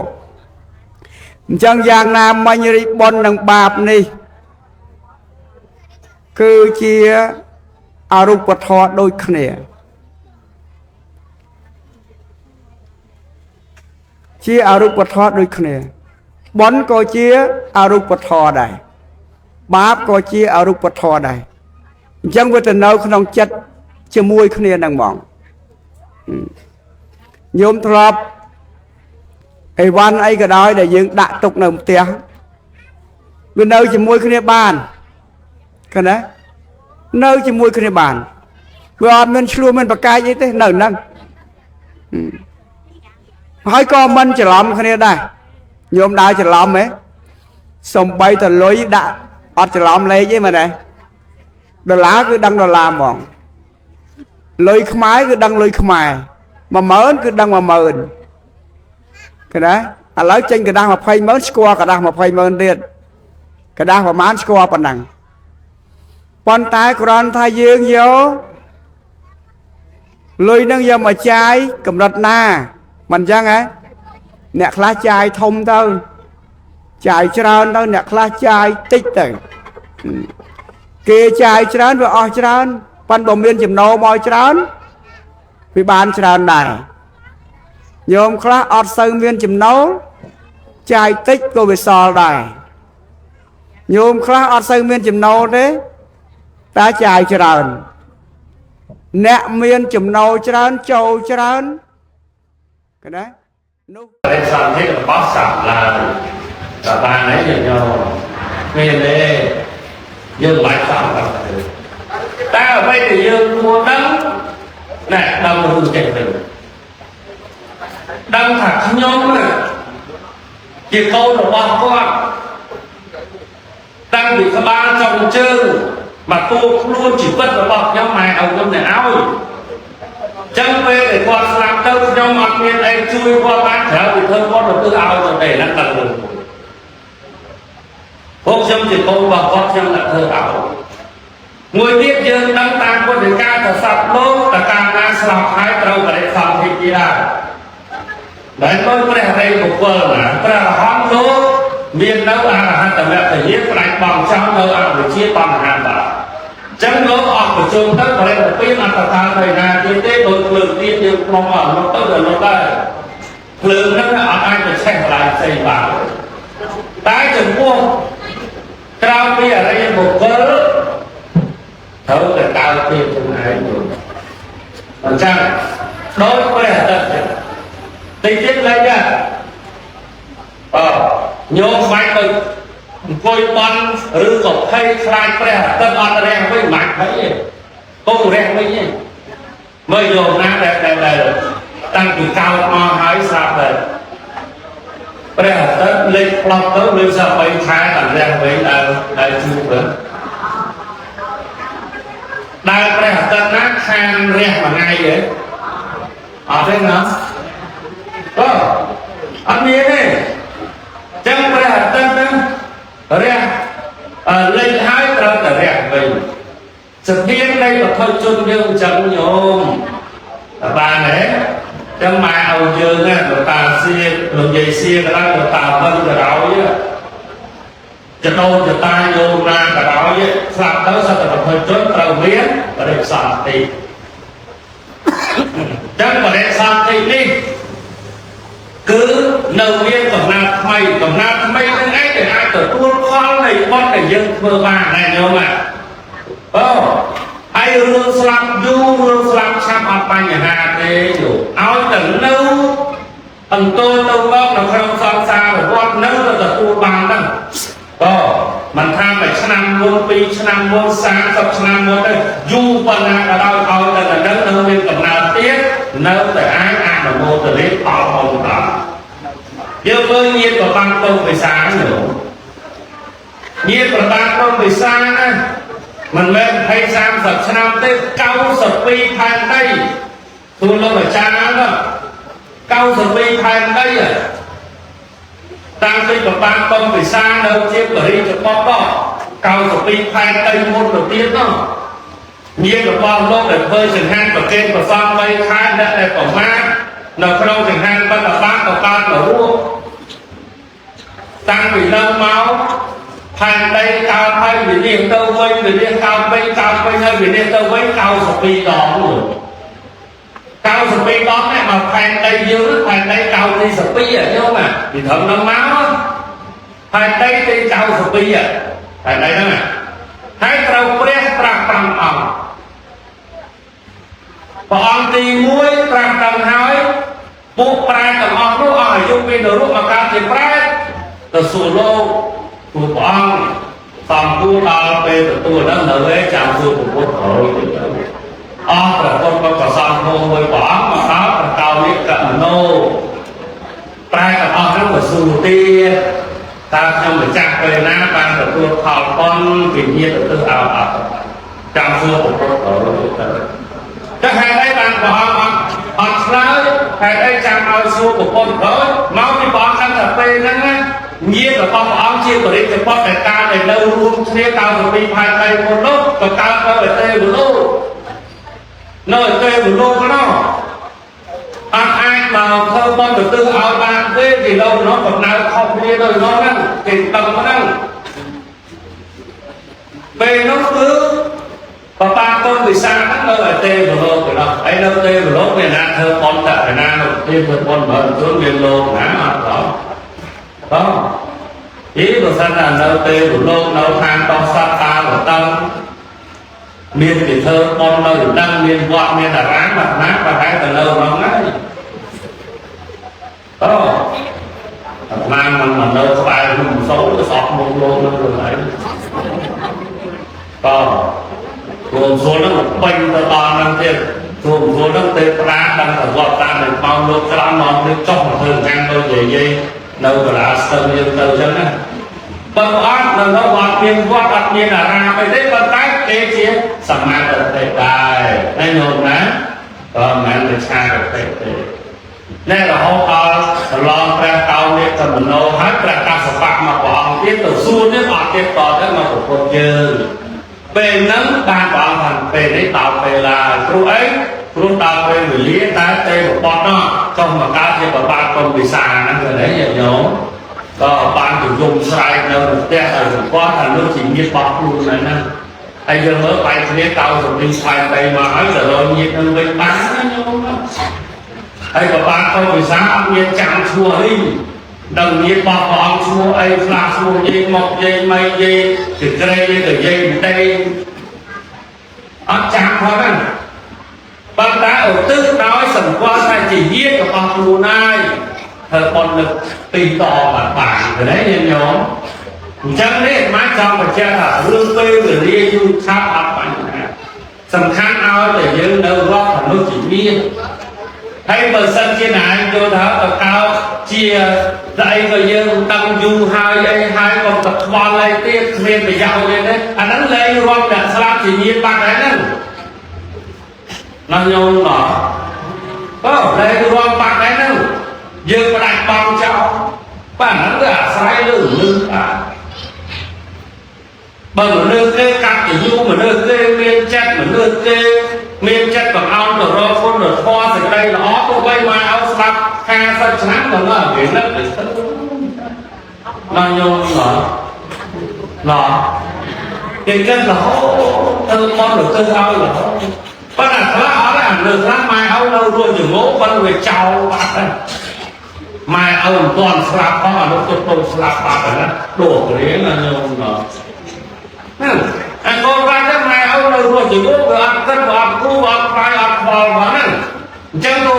Speaker 5: អញ្ចឹងយ៉ាងណាមិញរីបុណ្យនិងបាបនេះ គឺជាអរូបធម៌ដូចគ្នាជាអរូបធម៌ដូចគ្នាបុណ្យក៏ជាអរូបធម៌ដែរបាបក៏ជាអរូបធម៌ដែរអញ្ចឹងវាទៅនៅក្នុងចិត្តជាមួយគ្នានឹងហ្មងញោមធ្លាប់អីវ៉ាន់អីក៏ដោយដែលយើងដាក់ទុកនៅផ្ទះវានៅជាមួយគ្នាបានឃើញទេនៅជាមួយគ្នាបានវាអត់មានឆ្លោះមានប្រកែកអីទេនៅហ្នឹងហើយក៏មិនច្រឡំគ្នាដែរញោមដើរច្រឡំហ៎សំបីតលុយដាក់អត់ច្រឡំលេខទេមែនទេដុល្លារគឺដឹងដុល្លារហ្មងលុយខ្មែរគឺដឹងលុយខ្មែរ10000គឺដឹង10000ឃើញទេឥឡូវចេញกระดาษ200,000ស្គាល់กระดาษ200,000ទៀតกระดาษប្រហែលស្គាល់ប៉ុណ្ណឹងប៉ុន្តែគ្រាន់ថាយើងយកលុយនឹងយកមកចាយកម្រិតណាមិនអញ្ចឹងហ៎អ្នកខ្លះចាយធំទៅចាយច្រើនទៅអ្នកខ្លះចាយតិចទៅគេចាយច្រើនវាអស់ច្រើនប៉ុន្តែបើមានចំណូលមកច្រើនវាបានច្រើនដែរញោមខ្លះអត់សូវមានចំណូលចាយតិចក៏វាសល់ដែរញោមខ្លះអត់សូវមានចំណូលទេតែចាយច្រើនអ្នកមានចំណូលច្រើនចូលច្រើនកណានោះ
Speaker 4: បរិសន្ធិរបស់សត្វឡើយតើបានហើយយើងយកមានទេយើងបាច់សង្កត់ទេតែអ្វីដែលយើងគួរដឹងណែដឹងរឿងចេះវិញដឹងថាខ្ញុំជាកូនរបស់គាត់តាំងពីក្បាលចុងជើងមកតួខ្លួនជីវិតរបស់ខ្ញុំម៉ែឲ្យខ្ញុំអ្នកឲ្យចឹងពេលដែលគាត់ស្លាប់ទៅខ្ញុំអត់មានអីជួយគាត់បានក្រៅពីធ្វើគាត់ទៅឲ្យទៅទេហ្នឹងដឹងរឿងមួយពួកខ្ញុំជាកូនរបស់គាត់ខ្ញុំដាក់ធ្វើឲ្យមួយទៀតយើងដឹងតាមពុទ្ធកាថាសត្វលោកតកាលណាស្លាប់ហើយត្រូវបរិសន្ធិទៀតដែរដែលដោយព្រះអរិយបុគ្គលណាព្រះអរហន្តលោកមាននៅអរហន្តមគ្គញាណផ្ដាច់បងចោលនៅអវិជ្ជាតណ្ហាបាទចឹងលោកអស់ប្រជុំទៅបរិនិព្វានអត្តកាលទៅណាទៀតទេដោយភ្លើងទៀតយើងក្នុងអស់នោះទៅដល់នោះដែរភ្លើងហ្នឹងអត់អាចទៅឆេះកន្លែងផ្សេងបានតែចំពោះក្រៅពីអរិយបុគ្គលត្រូវតែកើតទៀតខ្លួនឯងអញ្ចឹងដោយព្រះអាទិត្យតិចទៀតលេខអញោមបាច់ទៅអង្គុយបន់ឬក៏ភ័យខ្លាចព្រះអាទិត្យអត់រះវិញមិនភ័យទេគង់រះវិញទេមើលយកណាដែលតាំងពីកោតមកហើយស្រាប់តែព្រះអាទិត្យលេខផ្លប់ទៅលើសា3ខែដល់រះវិញដែលជួបទៅដែលព្រះអាទិត្យណាខានរះមួយថ្ងៃទេអត់ទេណាអអត់មានទេចឹងព្រះអាទិត្យហ្នឹងរះលេខហើយត្រូវតែរះវិញសភានៃបទជនយើងចឹងញោមតើបានទេចឹងម៉ែឲ្យយើងណាលោកតាសៀលោកយាយសៀក៏ដោយលោកតាវឹងក៏ដោយចដូនចតាញោមណាក៏ដោយស្លាប់ទៅសត្វតែបទជនត្រូវមានបរិសន្ធិចឹងបរិសន្ធិនេះគឺនៅមានកំណើតថ្មីកំណើតថ្មីនឹងឯងដែលអាចទទួលផលនៃបុណ្យដែលយើងធ្វើបានដែរញោមអូហើយរឿងស្លាប់យូររឿងស្លាប់ឆាប់អត់បញ្ហាទេលោកឲ្យតែនៅអន្ទោលទៅមកនៅក្នុងសង្សារវដ្តនៅតែទទួលបានហ្នឹងអូមិនថាមួយឆ្នាំមុន2ឆ្នាំមុន30ឆ្នាំមុនទេយូរប៉ុណ្ណាក៏ដោយឲ្យតែនៅមានកំណើតទៀតនៅតែអាចអនុមោទនាផលបុណ្យដល់យើងមើលញាតិប្របានកុំវិសានោះញាតិប្របានកុំវិសាណាមិនមែន20 30ឆ្នាំទេ92ផែនដីទូលលោកអាចារ្យនោះ92ផែនដីតាំងពីប្របានកុំវិសានៅជាបរិជ្ជបុត្រ92ផែនដីមុនទៅទៀតនោះញាតិរបស់លោកដែលធ្វើចង្ហាន់ប្រគេនប្រសង់3ខែអ្នកដែលប្រមាថនៅក្នុងចង្ហាន់បិណ្ឌបាតក៏កើតមករស់តាំងពីនឹងមក ផែនដីកើតហើយវិនិច្ឆ័យទៅវិញវិនិច្ឆ័យកើតវិញកើតវិញហើយវិនិច្ឆ័យទៅវិញ92ដងនោះ92ដងនេះមកផែនដីយើងផែនដី92ញោមអាពីត្រឹមហ្នឹងមកផែនដីទី92ផែនដីហ្នឹងហើយត្រូវព្រះត្រាស់5អង្គព្រះអង្គទី1ត្រាស់ដល់ហើយពួកប្រែទាំងអស់នោះអស់អាយុពីនរកមកកើតជាប្រែទៅសួរលោកព្រោះព្រះអង្គសំគួរដល់ពេលទទួលហ្នឹងនៅឯចាំសួរពុទ្ធក្រោយទៀតទៅអស់ព្រះពុទ្ធក៏សំគួរមួយព្រះអង្គមកដល់ប្រកោនិកមโนប្រែទាំងអស់ហ្នឹងមកសួរទៀតតើខ្ញុំម្ចាស់ពេលណាបានទទួលផលបុណ្យពីញាតិទៅឲ្យអត់ចាំសួរពុទ្ធក្រោយទៀតទៅតែហេតុអីបានព្រះអង្គអត់ឆ្លើយហេតុអីចាំឲ្យសួរប្រពន្ធក្រោយមកពីព្រះអង្គដឹងថាពេលហ្នឹងណាញាតិរបស់ព្រះអង្គជាបរិជ្ជបុត្រដែលកាលដែលនៅរួមគ្នា92ផែនដីមុននោះក៏កើតទៅឯទេវលោកនៅឯទេវលោកនោះអត់អាចមកធ្វើបុណ្យទៅទិសឲ្យបានទេពីលោកនោះកំណើតខុសគ្នាទៅនោះហ្នឹងគេតឹងហ្នឹងពេលនោះគឺបបាកូនវិសាហ្នឹងនៅឯទេវលោកទៅដល់ហើយនៅទេវលោកមានណាធ្វើបុណ្យតែណានោះទេធ្វើបុណ្យបើខ្លួនមានលោកណាអត់ដល់បងអីបើសិនថានៅទេវលោកនៅខាងតោះសត្វតាលតឹងមានគេធ្វើបុណ្យនៅដឹងមានវត្តមានអារាមអាត្មាប្រហែលទៅនៅក្នុងហ្នឹងអូអាត្មាមិនមកនៅក្បែរនោះសូវសក់មុខលោកនោះខ្លួនឯងបងរួមសួរហ្នឹងពេញទៅដល់ហ្នឹងទៀតរួមសួរហ្នឹងទេប្រាដឹងតែវត្តតាមនឹងបោលោកក្រំមកនេះចុះមកធ្វើខាងដូចនិយាយនៅកលាស្ទឹងយើងទៅអញ្ចឹងណាបើអត់នៅនោះអត់មានវត្តអត់មានអារាមអីទេប៉ុន្តែគេជាសមាធិដែរហើយញោមណាក៏មិនមែនជាឆាកតិទេណែរហូតដល់ប្រឡងព្រះកោនិកមโนហើយព្រះកសបៈមកព្រះអង្គទៀតទៅសួរទៀតអត់ទៀតតទៅមកប្រពន្ធយើងពេលហ្នឹងបានព្រះអង្គថាពេលនេះដល់ពេលហើយព្រោះអីព្រោះដល់ពេលវេលាតែទេវបុត្រនោះចុះមកកើតជាបបាកុំវិសាហ្នឹងទៅនេះញាតិញោមក៏បានទៅយំស្រែកនៅផ្ទះឲ្យសម្គាល់ថានោះជាញាតិរបស់ខ្លួនហ្នឹងហើយយើងមើលបែកគ្នា92ស្វែងទៅមកហើយទៅរកញាតិនឹងវិញបានណាញោមហើយបបាកុំវិសាអត់មានចាំឈ្មោះអីដឹងញាតិរបស់ព្រះអង្គឈ្មោះអីខ្លះឈ្មោះយាយមកយាយម៉ៃយាយទៅក្រែទៅយាយទេអត់ចាំផងហ្នឹងប៉ុន្តែឧទ្ទិសដោយសម្គាល់ថាជាញាតិរបស់ខ្លួនហើយធ្វើបុណ្យលើកទីតបានបានទេញាតិញោមអញ្ចឹងនេះអាត្មាចង់បញ្ជាក់ថារឿងពេលវេលាយូរឆាប់អត់បញ្ហាសំខាន់ឲ្យតែយើងនៅរាប់មនុស្សជាញាតិហើយបើសិនជាណាយយល់ថាតកោជាស្អីក៏យើងតាំងយូរហើយអីហើយកុំទៅខ្វល់អីទៀតគ្មានប្រយោជន៍ទេអាហ្នឹងលែងរាប់អ្នកស្លាប់ជាញាតិបាត់ហើយហ្នឹងណាញោមណោះបើលែងរាប់បាត់ហើយហ្នឹងយើងផ្ដាច់បងចោលបាទហ្នឹងគឺអាស្រ័យលើមនុស្សបាទបើមនុស្សគេកាត់ទៅយូរមនុស្សគេមានចិត្តមនុស្សគេមានចិត្តបង្អោនទៅរកគុណធម៌សេចក្តីល្អទោះបីមកឲ្យស្លាប់50ឆ្នាំក៏នៅគេនឹកទៅណាញោមណោះណោះគេគិតរហូតទៅមកទៅឲ្យរហូតប៉ុន្តែខ្លះអត់អាលើខ្លះម៉ែឲ្យនៅរស់ចងោប៉ុន្តែវាចោលបាត់ហើយម៉ែឲ្យមិនទាន់ស្លាប់ផងអានោះទៅស្លាប់បាត់ហើយណាដួលគ្រាណាញោមណោះហ្នឹងអាកូនបាត់ទៅម៉ែឲ្យនៅរស់ចងោវាអត់គិតវាអត់គូអត់ខ្លាយអត់ខ្វល់ផងហ្នឹងអញ្ចឹងទោះ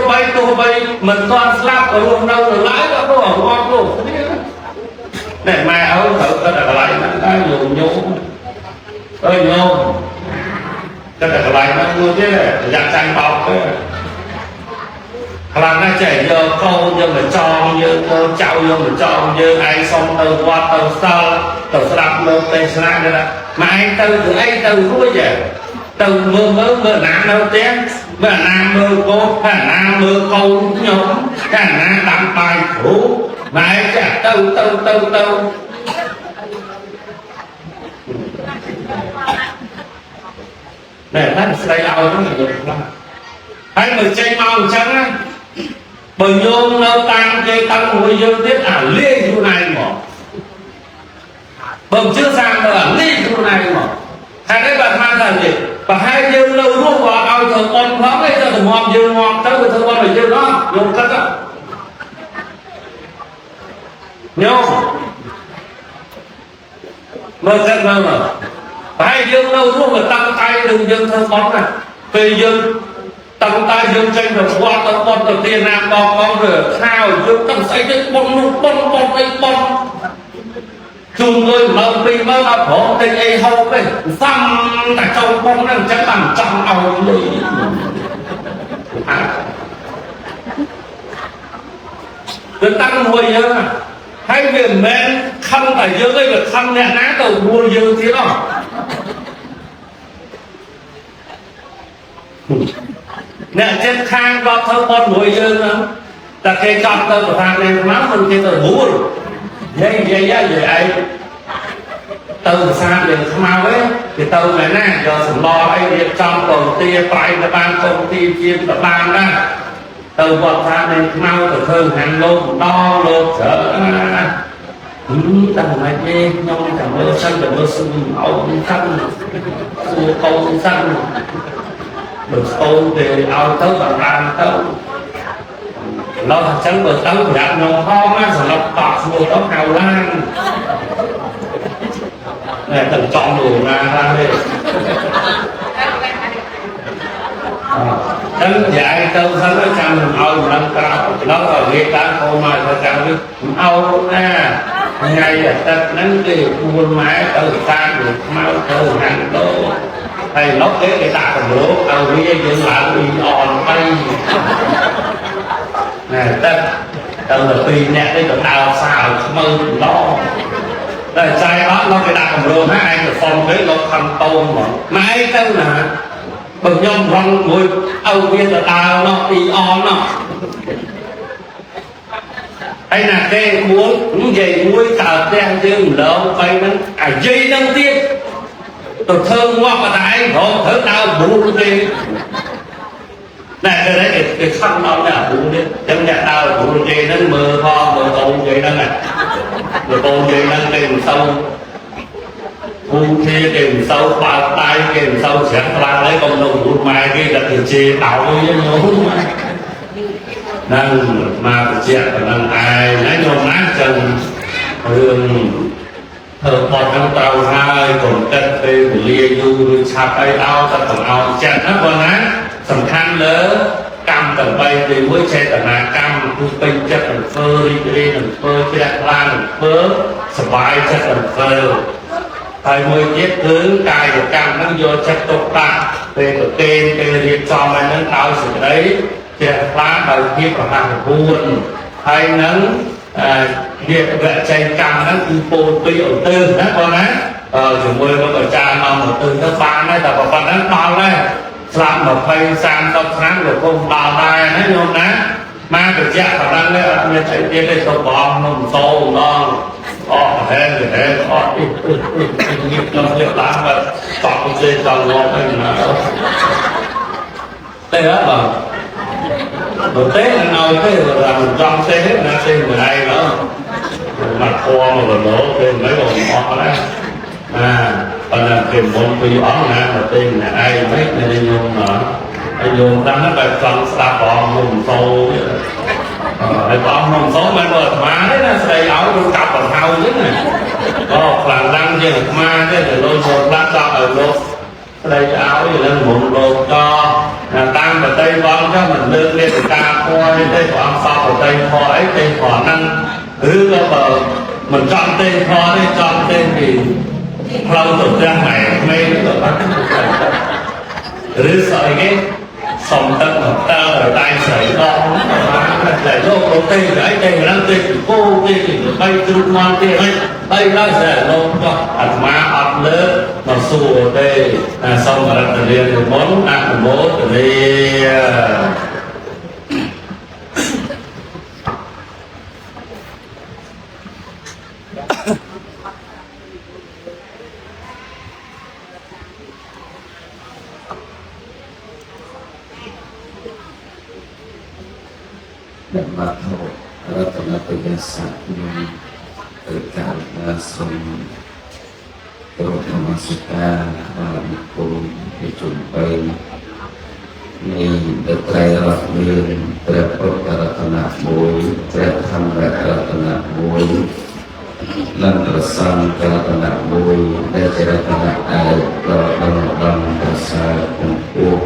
Speaker 4: បីមិនទាន់ស្លាប់ក៏រស់នៅនៅឡើយក៏រស់អត់លោកគ្នាណែម៉ែឲ្យត្រូវគិតតែកន្លែងហ្នឹងដែរញោមញោមអើយញោមគិតតែកន្លែងហ្នឹងមួយទៀតប្រយ័ត្នចាញ់បោកទេខ្លាំងណាស់ចេះយកកូនយកមកចងយើងកូនចៅយកមកចងយើងឯងសុំទៅវត្តទៅសិលទៅស្ដាប់លោកទេសនាគេថាម៉ែឯងទៅទៅអីទៅរួចទៅមើលមើលមើលណានៅផ្ទះមើលណាមើលកូនថាណាមើលកូនខ្ញុំថាណាដាំបាយគ្រូម៉ែចេះទៅទៅទៅទៅណែតែស្ដីឲ្យហ្នឹងយកខ្លះហើយមើលចេញមកអញ្ចឹងណាបើញោមនៅតាមគេតាំងមួយយើងទៀតអាលាយខ្លួនឯងមក បើមិនជឿសាងទៅអានេះខ្លួនឯងមកហេតុអីបើអាត្មាថានេះប្រហែលយើងនៅរស់ក៏ឲ្យធ្វើបុណ្យផងឯងទៅងំយើងងំទៅវាធ្វើបុណ្យឲ្យយើងអត់យើងគិតញោមមើលគិតមើលប្រហែលយើងនៅរស់ក៏តាំងតែនឹងយើងធ្វើបុណ្យណាពេលយើងតាំងតែយើងចេញទៅវត្តទៅបុណ្យទៅទានណាបងបងឬខាវយើងតាំងស្អីទៅបុណ្យនោះបុណ្យបុណ្យអីបុណ្យជូនលុយ10000 20000អត់ព្រមទិញអីហូបទេសំតែចូលបុណ្យហ្នឹងអញ្ចឹងបានចង់ឲ្យលុយគឺតាំងមួយយើងហើយវាមិនមែនខឹងតែយើងទេវាខឹងអ្នកណាទៅដួលយើងទៀតអស់អ្នកចិត្តខាងគាត់ធ្វើបុណ្យមួយយើងហ្នឹងតែគេចាប់ទៅប្រថានេះមកមិនគេទៅដួលយាយយាយយាយឯងទៅប្រាសាទយើងខ្មៅឯងគេទៅមែនណាយកសម្លអីរៀបចំកូនទាប្រៃទៅបានកូនទាជាទៅបានណាទៅវត្តប្រាសាទនេះខ្មៅទៅធ្វើហាងលោកម្ដងលោកច្រើនណាតែមិនទេខ្ញុំតែមើលសិនតែមើលស៊ូអោសិនសួរកូនសិនបើកូនគេឲ្យទៅបានទៅឡោះអញ្ចឹងបើទៅប្រាប់ខ្ញុំផងណាសម្រាប់តក់ស្រួលទៅហៅឡាននេះទៅចង់លោកណាឡានទេចឹងយាយទៅសិនចាំមិនឲ្យម្លឹងក្រោយដល់ឲ្យវាតាមកូនមកទៅចាំនេះមិនឲ្យណាថ្ងៃអាទិត្យហ្នឹងគេពួនម៉ែទៅសាទវាខ្មៅទៅហាងដូហើយលោកគេគេដាក់កម្រោឲ្យវាយើងឡើងអ៊ីអនទៅណែទឹកទៅទៅពីរអ្នកនេះទៅដើរសាឲ្យខ្មៅម្ដងតែចៃអត់លោកគេដាក់កម្រោណាឯងទៅសុំគេលោកខំតូនហ្មងម៉ែទៅណាបើខ្ញុំរងមួយឲ្យវាទៅដើរនោះអ៊ីអននោះហើយណាគេមួយនិយាយមួយតើផ្ទះយើងម្លងបីហ្នឹងអាយាយហ្នឹងទៀតទៅធ្វើងាប់តែឯងព្រមធ្វើដើរបួលទេណែគេគេខំដល់អ្នកបួលនេះចឹងអ្នកដើរបួលគេហ្នឹងមើលផងមើលកូនគេហ្នឹងមើលកូនគេហ្នឹងគេមិនសូវគូគ្នាគេមិនសូវបើកដៃគេមិនសូវជ្រះថ្លាទេកុំនៅបួលម៉ែគេតែគេជេរដោយញោមហ្នឹងមកបញ្ជាក់ប៉ុណ្ណឹងឯងណាញោមណាចឹងរឿងធ្វើបត់ហ្នឹងត្រូវហើយកុំគិតពេលវេលាយូរឬឆាប់អីឲ្យតែកុំឲ្យចិត្តណាបងណាសំខាន់លើកម្មទាំង3ទី1ចេតនាកម្មគឺពេញចិត្តនឹងធ្វើរីករាយនឹងធ្វើជ្រះថ្លានឹងធ្វើសប្បាយចិត្តនឹងធ្វើហើយមួយទៀតគឺកាយកម្មហ្នឹងយកចិត្តទុកដាក់ពេលប្រគេនពេលរៀបចំអីហ្នឹងដោយសេចក្តីជ្រះថ្លាដោយភាពរហ័សរហួនហើយនឹងវាវចីកម្មហ្នឹងគឺពោលពីឧទ្ទិសណាបងណាជាមួយនឹងអាចារ្យមកឧទ្ទិសទៅបានដែរតែប៉ុណ្ណឹងដល់ដែរស្លាប់20 30ឆ្នាំក៏គង់ដល់ដែរណាញោមណាមកបញ្ជាក់ប៉ុណ្ណឹងទេអត់មានអីទៀតទេសូមបងនំសូម្ដងអត់ហែងហែងអត់អ៊ីអ៊ីខ្ញុំរៀបឡើងមកតក់ទេចង់ងាប់អីណាទេហ៎បងបើទេឲ្យទេបើមិនចង់ទេណាទេមួយឯងđó mặt khoa mà còn lỗ thêm mấy còn ngọt đấy à còn là tìm môn quy ón nè mà tên là ai mấy nên nhôm mà anh nhôm tăng nó phải chọn sa bò mùng sâu phải có mùng sâu mà bờ má đấy là xây áo luôn cặp vào thau chứ này có làm răng chứ ma chứ rồi lôi một lát cho ở lô đây áo gì lên mụn lô cho tam và tây con cho mình lương lên ta coi đây còn sau và tây khỏi tây khỏi năng ឬក៏បើមិនចង់ទេខទេចង់ទេពីផ្លូវទៅផ្ទះម៉ែក្មេងទៅបានឬស្អីគេសុំទឹកមកតើឲ្យដៃស្រីដងតែលោកទៅទេអីទេឡើងទេគោទេបីជ្រុកមកទេអីបីឡើយស្រីលោកក៏អាត្មាអត់លើកមកសួរទេសូមរតនានិមន្តអនុមោទនា
Speaker 1: រតនតយសៈនឹងទៅតាមសូម គោរពនមស្ការដល់បុគ្គលที่ជុំបីនៃព្រះត្រៃរតន៍មានព្រះពុទ្ធរតនៈមួយព្រះធម្មរតនៈមួយនិងព្រះសង្ឃរតនៈមួយដែលជារតនៈដែលដ៏ដំណំប្រសើរចំពោះ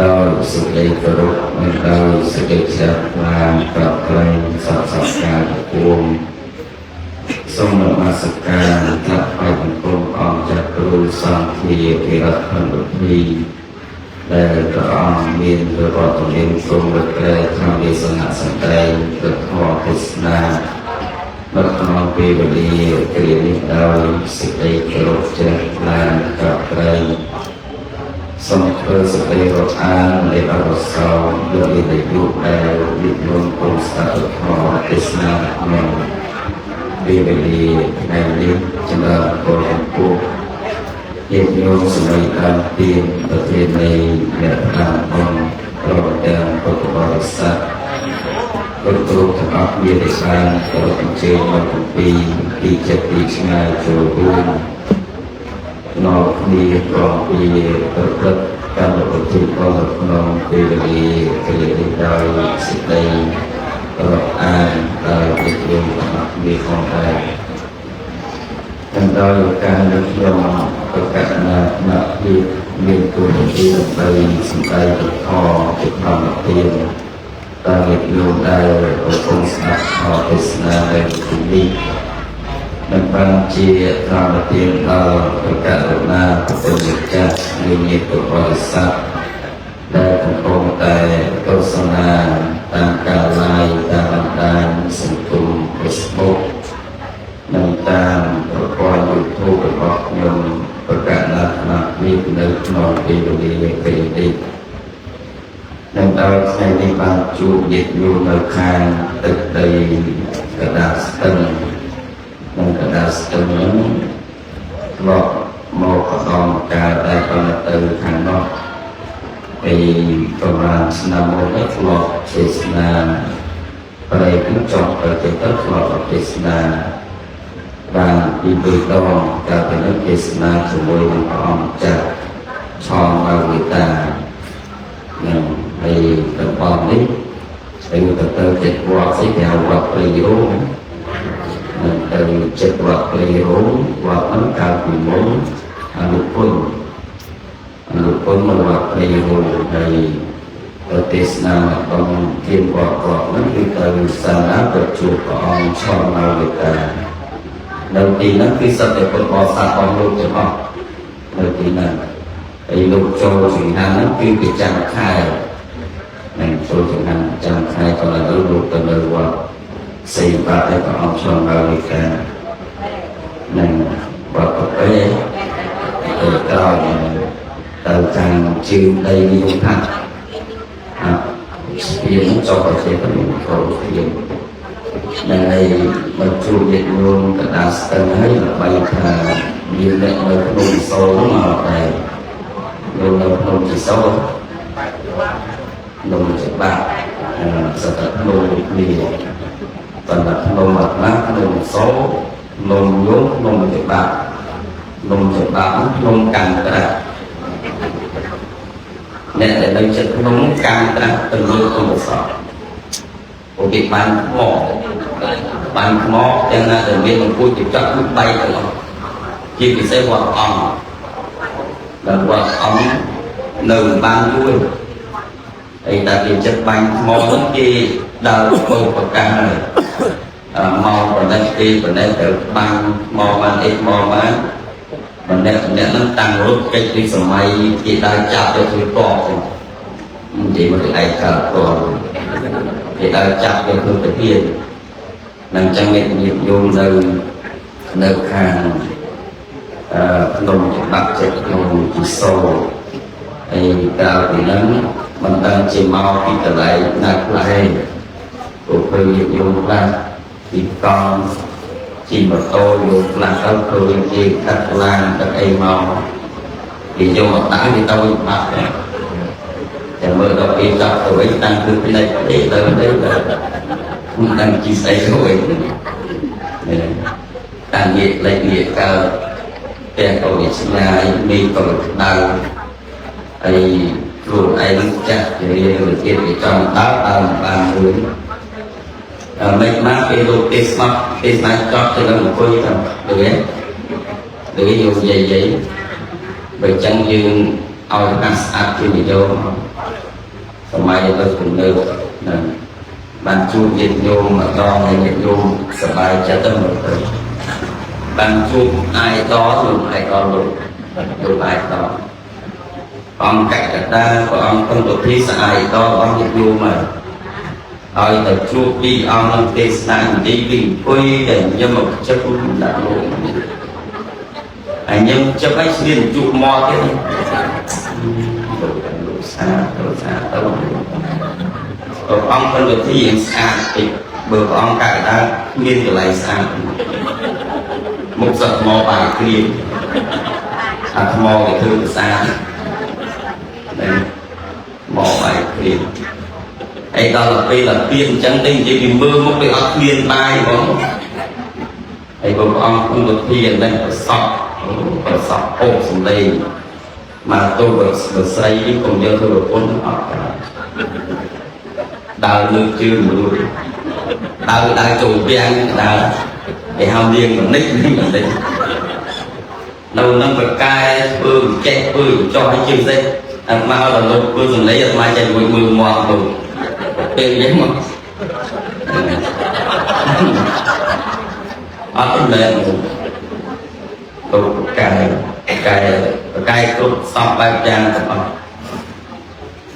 Speaker 1: ដោយសេចក្តីគោរពនិងដោយសេចក្តីជ្រះថ្លាក្រោបក្រែងសពសប្ការពួងសូមនមស្ការថ្វាយបង្គំអង្គចាស់គ្រូសង្ឃាវិរៈខណ្ឌធីដែលព្រះអង្គមានព្រះវត្តមានគង់វិក្រែធម្មទេសនៈសម្ដែងព្រះធម៌ទេសនានៅក្នុងពេលវេលាគ្រានេះដោយសេចក្តីគោរពជ្រះថ្លាក្រោបក្រែងសូមធ្វើសេចក្តីរាប់អាននៃអរសោលោកនាយកដែលនិមន្តគង់ស្ដាប់ធម៌ទេសនាក្នុងពេលវេលាថ្ងៃនេះចម្រើនពរចំពោះញាតិញោមសម័យដើមទៀនប្រធាននៃអ្នកតាមអង្គព្រមទាំងពុទ្ធបរិស័ទគ្រប់គ្រប់ទាំងអស់គ្នាដែលបានគោរពអញ្ជើញមកពីពីចិត្តពីឆ្ងាយចូលរួមនាំគ្នាក្រំពីប្រព្រឹត្តកម្មវិធីរបស់នៅក្នុងពេលវេលាពេលនេះដោយសេចក្តីរាប់អានដោយញាតិញោមទាំងអស់គ្នាផងដែរទាំងដោយឱកាសនេះខ្ញុំប្រកាសណាណភាពមានគុណភាពដើម្បីសម្ដែងធម៌ជាធម្មទានដល់ញាតិញោមដែលកំពុងស្ដាប់ធម៌ទេសនានៅទីនេះនឹងបានជាធម្មទានដល់ព្រះករុណាព្រះម្ចាស់និងញាតិបរិស័ទដែលកំពុងតែទស្សនាតាមការ live តាមបណ្ដាញសង្គម Facebook និងតាមប្រព័ន្ធ YouTube របស់ខ្ញុំប្រកាសណាស់នេះនៅក្នុងពេលវេលាពេលនេះនិងដល់ថ្ងៃនេះបានជួបញាតិញោមនៅខាងទឹកដីកណ្ដាលស្ទឹងនិងកណ្ដាលស្ទឹងហ្នឹងធ្លាប់មកកដងកាលដែលបានទៅខាងនោះពីប្រហែលឆ្នាំមុននេះធ្លាប់ទេសនាប្រេកចង់ទៅទៅធ្លាប់ទេសនាបានពីបីដងកាលពីនោះទេសនាជាមួយនឹងព្រះអង្គចាស់ឆងអវេតានឹងហើយតំបន់នេះទៅទៅចិត្តវត្តស្អីគេហៅវត្តព្រៃរោងនឹងទៅចិត្តវត្តព្រៃរោងវត្តហ្នឹងកាលពីមុនអនុពុនមកវត្តព្រៃរោងហើយទៅទេសនាដល់ធានវត្តវត្តហ្នឹងគឺទៅសាលាប្រជុំព្រះអង្គឆងអវេតានៅទីហ្នឹងគឺសត្វតែពុទ្ធបរិស័ទរបស់លោកទាំងអស់នៅទីហ្នឹងហើយលោកចូលចង្ហាន់ហ្នឹងគឺប្រចាំខែនឹងចូលចង្ហាន់ប្រចាំខែក៏ឥឡូវលោកទៅនៅវត្តសេបាត់ឲ្យព្រះអង្គឆ្លងដល់វិការនឹងវត្តប្រពេទៅក្រោយទៅខាងជើងដីនេះថាអស្ពានចុះប្រទេសទៅចូលស្ពាននឹងហើយមកជួបញាតិញោមកណ្ដាលស្ទឹងហើយដើម្បីថាមានអ្នកនៅក្នុងវិសូមកតែនៅក្នុងវិសូនំច្បាប់សត្វភ្នំគ្នាប៉ុន្តែភ្នំអាត្មាភ្នំសូនំញោមភ្នំច្បាប់នំច្បាប់ភ្នំកាន់ត្រាស់អ្នកដែលនៅចិត្តភ្នំកាន់ត្រាស់ទៅលើអង្គសពអូគេបានថ្មបានថ្មទាំងណាដែលមានអង្គុយទៅចាក់គឺបែកទាំងអស់ជាពិសេសវត្តអង្គដល់វត្តអង្គនៅបានជួយអីតែគេចិត្តបាញ់ថ្មហ្នឹងគេដើរទៅប្រកាសហើយមកបណ្ឌិតគេបណ្ឌិតទៅបាញ់ថ្មបានអីថ្មបានបណ្ឌិតម្នាក់ហ្នឹងតាំងរត់កិច្ចពីសម័យគេដើរចាប់ទៅធ្វើតបនិយាយមកឯងកើតតបគេដើរចាប់ទៅធ្វើទៅទៀតនឹងចឹងអ្នកញាតិញោមនៅខាងភ្នំច្បាប់ចិត្តក្នុងពិសូហើយក្រៅពីហ្នឹងមិនដឹងជាមកពីកន្លែងណាខ្លះទេព្រោះពេលញាតិញោមខ្លះពីកង់ជិះម៉ូតូញោមខ្លះទៅឃើញគេកាត់ឡានទឹកអីមកគេយកមកតាំងគេទៅបាត់តែមើលដល់គេចាប់ទៅវិញតាំងគឺផ្នែកទេទៅទៅមិនដឹងជីស្អីទៅវិញតាំងងាកលេខងាកកើត ផ្ទះក៏វាឆ្ងាយមីក៏វាក្តៅហើយខ្លួនឯងនឹងចាស់ជារៀនវិទ្យាវាចង់ដើរដើរមិនបានមួយមិនមកពេលលោកទេសស្មោះទេសនាចប់ទៅនឹងអង្គុយទៅដូចទេដូចយកនិយាយបើចឹងយើងឲ្យអាស្អាតជានិយមសម័យទៅជំនឿណាបានជួបញាតិញោមម្ដងហើយញាតិញោមសប្បាយចិត្តទៅមើលទៅបានជួបអាយដលោកអាយដលោកលោកអាយដអង្គកកតាព្រះអង្គពន្ធពិស្អាយដអង្គញាតិញោមហើយឲ្យទៅជួបពីអង្គនឹងទេសនានិយាយពីអង្គុយតែខ្ញុំមកចិត្តដាក់លោកហើយខ្ញុំចិត្តឲ្យស្លៀនជួបមកទៀតលោកសាលោកសាទៅព្រះអង្គពន្ធពិធីស្អាតតិចបើព្រះអង្គកកតាគ្មានកន្លែងស្អាតមុខសត្វថ្មបាយគ្រាមអាថ្មគេធ្វើស្អាតមកបាយគ្រាមហើយដល់ពេលដល់ទៀតអញ្ចឹងទៅនិយាយពីមើលមុខវាអត់គ្មានបាយហ្មងហើយព្រះអង្គពន្ធពិធីហ្នឹងប្រសពប្រសពអូសំឡេងមកទៅបើស្រីកុំយកធ្វើប្រពន្ធអត់កើតដើរលើកជើងមួយដើរដើរចូលវាំងដើរគេហៅលៀងបន្តិចបន្តិចនៅនឹងប្រកែធ្វើចេះធ្វើចោះឲ្យជឿសេះអត់មកដល់លោកធ្វើសំឡេងអត់មកចេះមួយមើលមាត់ទៅពេលនេះមកអត់មែនទៅកែកែកែគ្រប់សពបែបយ៉ាងទាំងអស់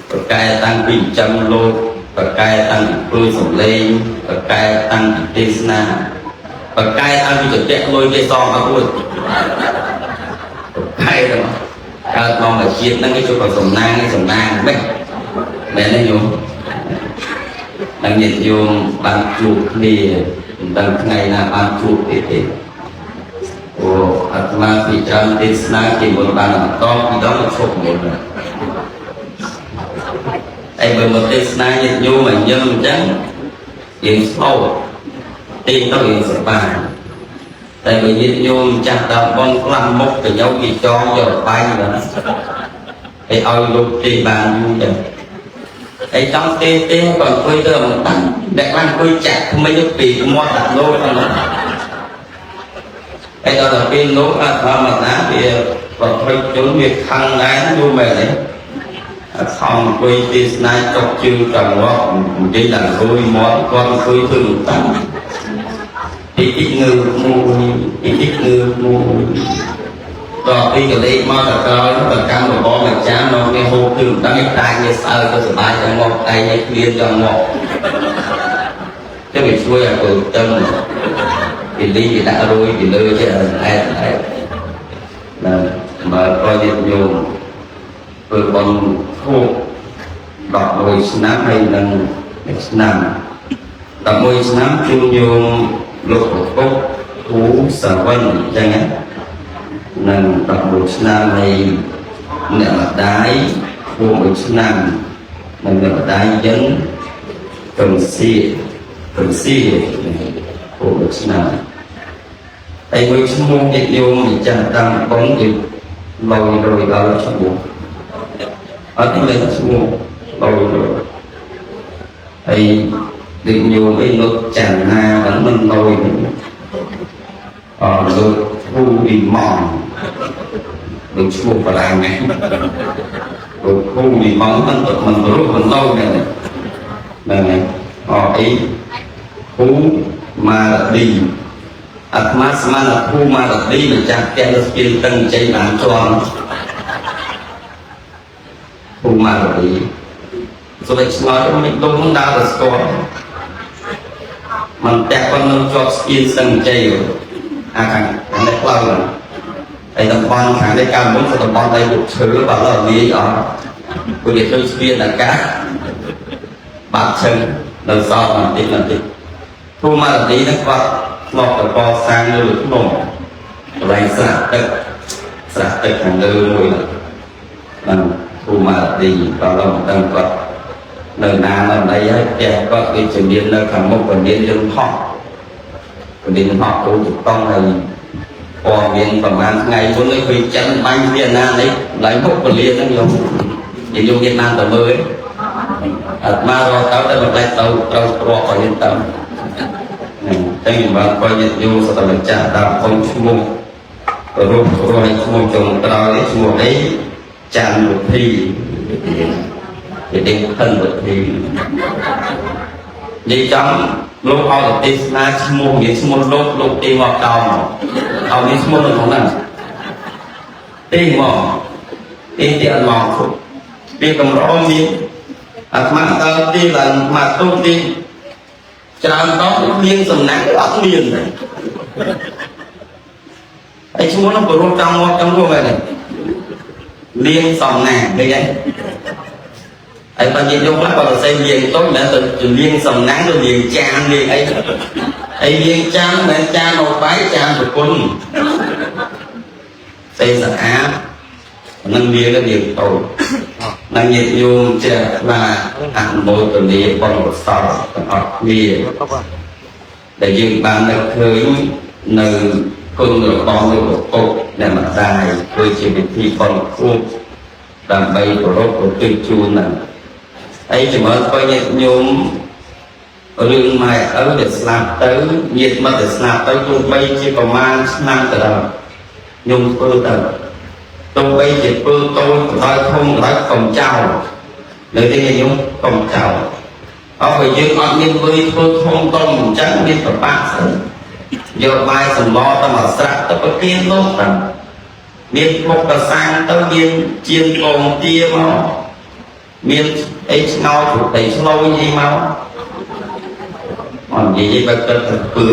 Speaker 1: ប្រកែតាំងពីចាំលោកប្រកែតាំងពីធ្វើសំឡេងប្រកែតាំងពីទេសនាប្រកែតាំងពីជពាក់លុយគេសងអត់រួចប្រកែទាំងកើតមកមួយជាតិហ្នឹងគេជួបសំណាងសំណាងម៉េចមែនទេញោមដល់ញាតិញោមបានជួបគ្នាមិនដឹងថ្ងៃណាបានជួបទៀតទេអូអាត្មាពីច្រើនទេសនាគេមុនបានបន្តពីដងឈប់មុនអីបើមកទេសនាញាតិញោមឲ្យយើងអញ្ចឹងយើងស្ោទេទៅយើងសប្បាយតែបើញាតិញោមចាស់ដល់បងខ្លះមុខកញ្ញោគេចងយកបាយបាទហើយឲ្យលោកទេបានយូរចឹងហើយចង់ទេទេបើអង្គុយទៅមិនដឹងអ្នកខ្លះអង្គុយចាក់ថ្មីពីមាត់ដាក់លោកហ្នឹងហើយដល់ពេលលោកអត់ធម្មតាវាប្រភេទជនវាខឹងដែរយូរមែនទេអត់ខំអង្គុយទេសនាចុកជើងចង្រប់និយាយដល់រួយមាត់គាត់អង្គុយធ្វើមិនតាំងទីទីងើមួយទីទីងើមួយដល់ពីកលេចមកតក្រោយប្រកម្មរបរមួយចានមកគេហូបគឺមិនដឹងឯតាគេស្អើទៅសុបាយចង់មកឯងឲ្យឃ្លានចង់មកទៅវាជួយឲ្យទៅទៅពីលីគេដាក់រួយពីលើចេះអែតអែតណាបើក៏ញាតិញោមធ្វើបុណ្យខួប11ឆ្នាំហើយនឹងឆ្នាំ11ឆ្នាំជូនញោមលោកឪពុកគ្រូសាវិនអញ្ចឹងណានឹង11ឆ្នាំហើយអ្នកម្ដាយខួប1ឆ្នាំនិងអ្នកម្ដាយយើងកំសៀកំសៀខួប1ឆ្នាំហើយមួយឈ្មោះញាតិញោមម្ចាស់តាមបងគេលយរយដល់ឈ្មោះអត់ទេលេខឈ្មោះលយរយហើយដូចញោមអីលោកចាន់ណាvẫnមិនលយអលោកភូឌីម៉ងដូចឈ្មោះបារាំងហ្នឹងលោកភូឌីម៉ងមិនមិនរស់មិនលយហ្នឹងហ្នឹងហើយអអីភូម៉ាឌីអាត្មាស្មានភូម៉ាឌីម្ចាស់ផ្ទះនៅស្ពានតឹងជ័យបានជាន់ភូម៉ាឌីសូមឲ្យឆ្លើយមិនលោកនឹងដើរទៅស្គាល់មិនតែប៉ុណ្ណឹងជាប់ស្ពានស្ទឹងជ័យអាខាងនេះផ្លូវហើយតំបន់ខាងនេះកាលមុនគឺតំបន់ដីបុកឈើបើឡើយលាយអស់ព្រោះគេធ្វើស្ពានអាកាសបាក់ឈឹងនៅសល់បន្តិចបន្តិចភូម៉ាឌីហ្នឹងគាត់ធ្លាប់ទៅកសាងនៅលើភ្នំកន្លែងស្រះទឹកស្រះទឹកខាងលើមួយហ្នឹងភូម៉ាឌីបើឡើយមិនដឹងគាត់នៅណានៅណីហើយផ្ទះគាត់គេជំនាញនៅខាងមុខពលានយន្តហោះពលានយន្តហោះទូតង់ហើយ ព័ត៌មានប្រហែលថ្ងៃមុននេះគឺចិនបាញ់វាណានេះឡើងមុខពលានហ្នឹងយកនិយាយមានបានទៅមើលអាត្មារកទៅតែមិនដាច់ទៅត្រូវគ្រាប់ឲ្យយើងទៅតែខ្ញុំបានបើញាតិញោមសតម្ចាស់តាមអង្គឈ្មោះរូបរស់ឲ្យឈ្មោះចុងក្រោយឈ្មោះអីច័ន្ទវិធីវាដេញខិនវិធីនិយាយចំលោកឲ្យទៅទេសនាឈ្មោះមានឈ្មោះលោកលោកទីមកកោមឲ្យមានឈ្មោះនៅក្នុងហ្នឹងទីមកទីទីអត់មកវាកម្រមានអាត្មាដល់ទីឡើងមកទូទីច្រើនដងមានសំណាងអត់មានទេហើយឈ្មោះនោះព្រោះចង់មកចង់រួមហ្នឹងលៀងសំណាងឃើញទេហើយបើនិយាយយកខ្លះបើសរសេរលៀងតូចមិនមែនទៅលៀងសំណាងទៅលៀងចានលៀងអីអីលៀងចានមិនមែនចានមកបាយចានប្រពន្ធសេស្អាតនឹងលៀងទៅលៀងតូចនឹងញាតិញោមចេះថាអនុមោទនាបុណ្យកុសលទាំងអស់គ្នាដែលយើងបាននឹកឃើញនៅគុណរបស់លោកឪពុកអ្នកម្ដាយគឺជាវិធីបុណ្យខួបដើម្បីគោរពឧទ្ទិសជូនហ្នឹងហើយចម្រើនបើញាតិញោមរឿងម៉ែឪដែលស្លាប់ទៅញាតិមិត្តដែលស្លាប់ទៅទោះបីជាប្រមាណឆ្នាំក៏ដោយញោមធ្វើទៅទោះបីជាធ្វើតូចក៏ដោយធំក៏ដោយកុំចោលនៅទីញាតិញោមកុំចោលអត់បើយើងអត់មានលុយធ្វើធំដុំអញ្ចឹងមានប្របាក់ស្អីយកបាយសម្លទៅមកស្រាក់ទៅប្រគៀនលោកទៅមានមុខប្រសាំងទៅមានជៀនកងទាមកមានអីឆ្ងោជ្រូកដីឆ្លូញអីមកអត់និយាយបើគិតទៅពើ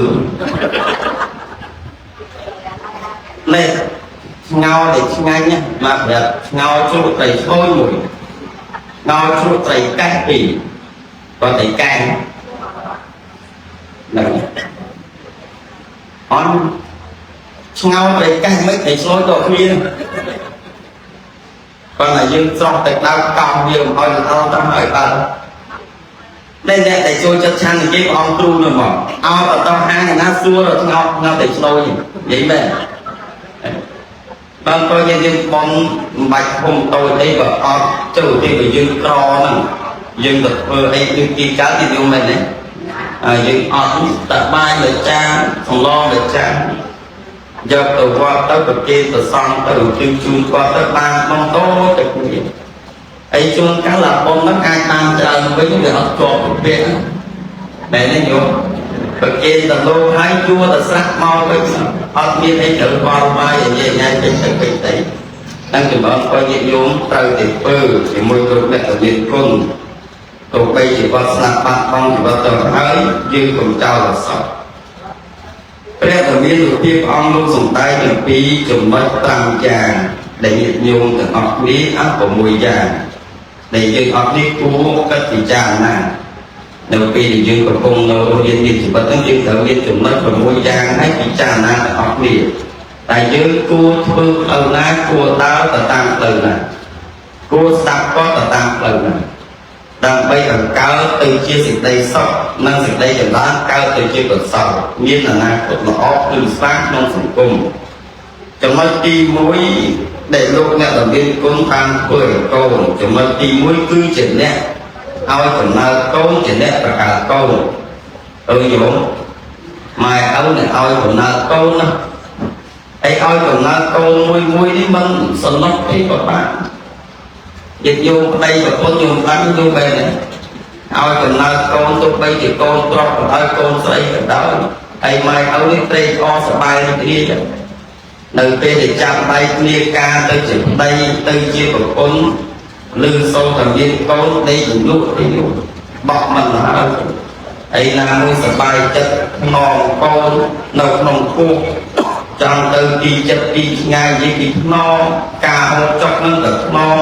Speaker 1: នេះឆ្ងោដែលឆ្ងាញ់ណាមកប្រាប់ឆ្ងោជ្រូកត្រីឆ្លូញមួយឆ្ងោជ្រូកត្រីកែះពីរគាត់ត្រីកែះហ្នឹងអន់ឆ្ងោត្រីកែះមិនត្រីឆ្លូញដល់គ្នាប៉ុន្តែយើងស្រស់តែដើមកោសវាមិនឲ្យល្អទៅហើយបើតែអ្នកដែលចូលចិត្តឆាន់គេព្រះអង្គគ្រូនោះមកឲ្យទៅដល់ហាងណាសួរដល់ឆ្ងោឆ្ងោតែឆ្លូញនិយាយមែនបើតើយើងបងមិនបាច់ធំតូចអីបើអត់ចូលទីបើយើងក្រហ្នឹងយើងទៅធ្វើអីដូចគេកើតទីយំមែនទេហើយយើងអត់តបាយលើចានសម្លលើចានយកទៅវត្តទៅប្រគេនទៅសង្ឃទៅឧទ្ទិសជូនគាត់ទៅបានបងតូចទៅគ្នាអីជួនកាលឡាបងហ្នឹងអាចបានច្រើនវិញវាអត់ជាប់ពពាក់មែនទេញោមប្រគេនទៅលោកហើយជួទៅស្រាក់មកវិញអត់មានអីត្រូវបល់បាយញ៉ៃញ៉ៃពេញទៅពេញទៅនឹងចម្រើនបើញាតិញោមត្រូវតែធ្វើជាមួយគ្រប់អ្នកដែលមានគុណទោះបីជាគាត់ស្លាប់បាត់បង់ជីវិតទៅហើយយើងកុំចោលអសោះព្រះដ៏មានរូបភាពអង្គលោកសំដែងអំពីចំណុច5យ៉ាងដែលញាតិញោមទាំងអស់គ្នាអស់6យ៉ាងដែលយើងអស់នេះគួរគិតពិចារណានៅពេលដែលយើងកំពុងនៅរស់រានមានជីវិតហ្នឹងយើងត្រូវមានចំណុច6យ៉ាងហើយពិចារណាទាំងអស់គ្នាតែយើងគួរធ្វើផ្លូវណាគួរដើរទៅតាមផ្លូវណាគួរស្ដាប់គាត់ទៅតាមផ្លូវណាដើម្បីបង្កើតទៅជាសេចក្តីសុខនិងសេចក្តីចម្រើនកើតទៅជាកុសលមានអនាគតល្អភ្លឺស្វាងក្នុងសង្គមចំណុចទី1ដែលលោកអ្នកដែលមានគុណបានធ្វើឲ្យកូនចំណុចទី1គឺជាអ្នកឲ្យកំណើតកូនជាអ្នកបង្កើតកូនអើយញោមម៉ែឪអ្នកឲ្យកំណើតកូនណាអីឲ្យកំណើតកូនមួយមួយនេះមិនសំណុកអីក៏បានញាតិញោមប្តីប្រពន្ធញោមបានញោមបែរនេះឲ្យកំណើតកូនទោះបីជាកូនប្រុសក៏ដោយកូនស្រីក៏ដោយហើយម៉ែឪនេះត្រេកអរសប្បាយរីករាយនៅពេលដែលចាប់ដៃគ្នាការទៅជាប្តីទៅជាប្រពន្ធឬសូមតែមានកូនដេកលក់ទីនោះបក់មិនហើយអីណាមួយសប្បាយចិត្តខ្នងកូននៅក្នុងពោះចង់ទៅទីចិត្តទីឆ្ងាយនិយាយពីខ្នងការហូបចុកនឹងទៅខ្នង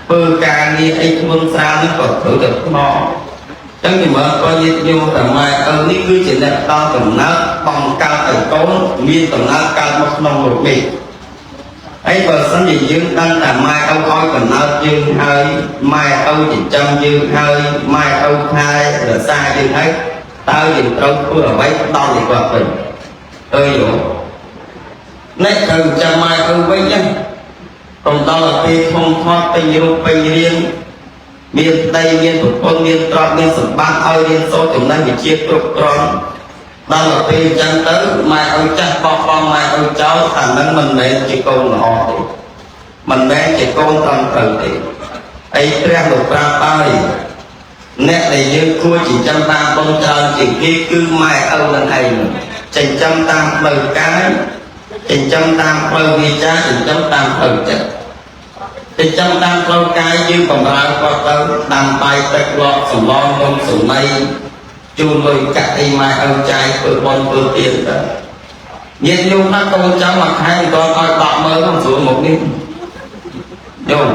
Speaker 1: ធ្វើការងារអីធ្ងន់ស្រាលនឹងក៏ត្រូវតែខ្នងចឹងពីមើលក៏ញាតិញោមតែម៉ែឪនេះគឺជាអ្នកផ្ដល់កំណើតបង្កើតឲ្យកូនមានកំណើតកើតមកក្នុងលោកនេះហើយបើសិនជាយើងដឹងថាម៉ែឪឲ្យកំណើតយើងហើយម៉ែឪចិញ្ចឹមយើងហើយម៉ែឪថែរក្សាយើងហើយតើយើងត្រូវធ្វើអ្វីដល់ឲ្យគាត់វិញអើយញោម អ្នកត្រូវចាំម៉ែឪវិញណាកុំដល់ទៅពេលធំធាត់ពេញរូបពេញរាងមានប្តីមានប្រពន្ធមានទ្រព្យមានសម្បត្តិឲ្យរៀនសូត្រចំណេះវិជ្ជាគ្រប់គ្រាន់ដល់ទៅពេលអញ្ចឹងទៅម៉ែឪចាស់បោះបង់ម៉ែឪចោលអានឹងមិនមែនជាកូនល្អទេមិនមែនជាកូនត្រឹមត្រូវទេអីព្រះលោកប្រាប់ហើយអ្នកដែលយើងគួរចិញ្ចឹមតាមបុណ្យច្រើនជាងគេគឺម៉ែឪនឹងឯងចិញ្ចឹមតាមផ្លូវកាយចិញ្ចឹមតាមផ្លូវវាចាចិញ្ចឹមតាមផ្លូវចិត្តចិញ្ចឹមតាមផ្លូវកាយយើងបំរើគាត់ទៅដាំបាយទឹកលក់សម្លនំចំណីជូនលុយកាក់អីម៉ែឪចាយធ្វើបុណ្យធ្វើទានទៅញាតិញោមណាកូនចៅមួយខែមិនទាន់ឲ្យ100000ក្នុងស្រួលមកនេះញោម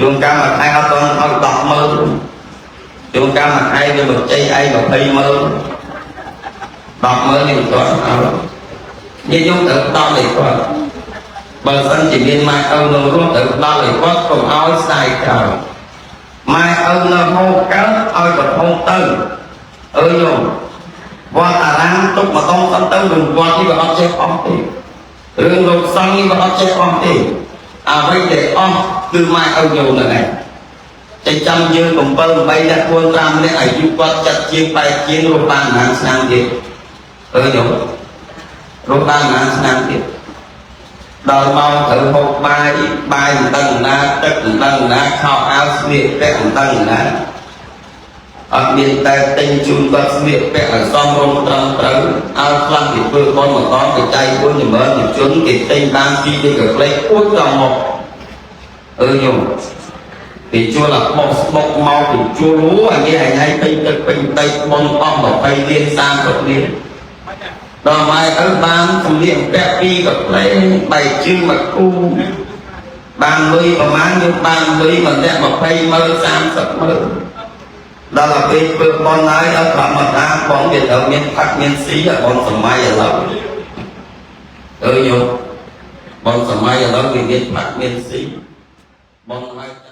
Speaker 1: ជួនកាលមួយខែអត់ទាន់ឲ្យ100000ជួនកាលមួយខែវាមកចៃឯង200,000 100000នេះមិនទាន់ឲ្យញាតិញោមត្រូវផ្ដល់ឲ្យគាត់បើសិនជាមានម៉ែឪនៅរស់ត្រូវផ្ដល់ឲ្យគាត់កុំឲ្យស្ដាយក្រោយម៉ែឪនៅហូបកើតឲ្យបឋមទៅអើយញោមវត្តអារាមទុកម្ដងសិនទៅនឹងវត្តនេះវាអត់ចេះអស់ទេរឿងលោកសង្ឃនេះវាអត់ចេះអស់ទេអ្វីដែលអស់គឺម៉ែឪញោមហ្នឹងឯងចិញ្ចឹមយើង7 8នាក់4 5នាក់អាយុគាត់ចាត់ជាង8ជាងរស់បានប៉ុន្មានឆ្នាំទៀតអើយញោមរស់បានប៉ុន្មានឆ្នាំទៀតដល់ម៉ោងត្រូវហូបបាយបាយមិនដឹងណាទឹកមិនដឹងណាខោអាវស្លៀកពាក់មិនដឹងណាអត់មានតែទិញជូនគាត់ស្លៀកពាក់ឲ្យសមរម្យត្រឹមត្រូវឲ្យខ្លះគេធ្វើបុណ្យម្ដងបច្ច័យ4ចម្រើនជនគេទិញបានពីរដូចកាផ្លេអួតដល់មកអើញោមគេជួលអាបោះស្បុកមកគេជួលអូអានេះថ្ងៃពេញទឹកពេញដីបុណ្យអស់20លាន30លានដល់ម៉ែឪបានសម្លៀកបំពាក់ពីរកាផ្លេបែកជើងមកគូបានលុយប្រហែលយើងបានលុយម្នាក់200,000 30,000ដល់ទៅពេលធ្វើបុណ្យហើយដល់ធម្មតាបុណ្យវាត្រូវមានផឹកមានស៊ីបុណ្យសម័យឥឡូវអើយញោមបុណ្យសម័យឥឡូវវាមានផឹកមានស៊ីបុណ្យហើយ។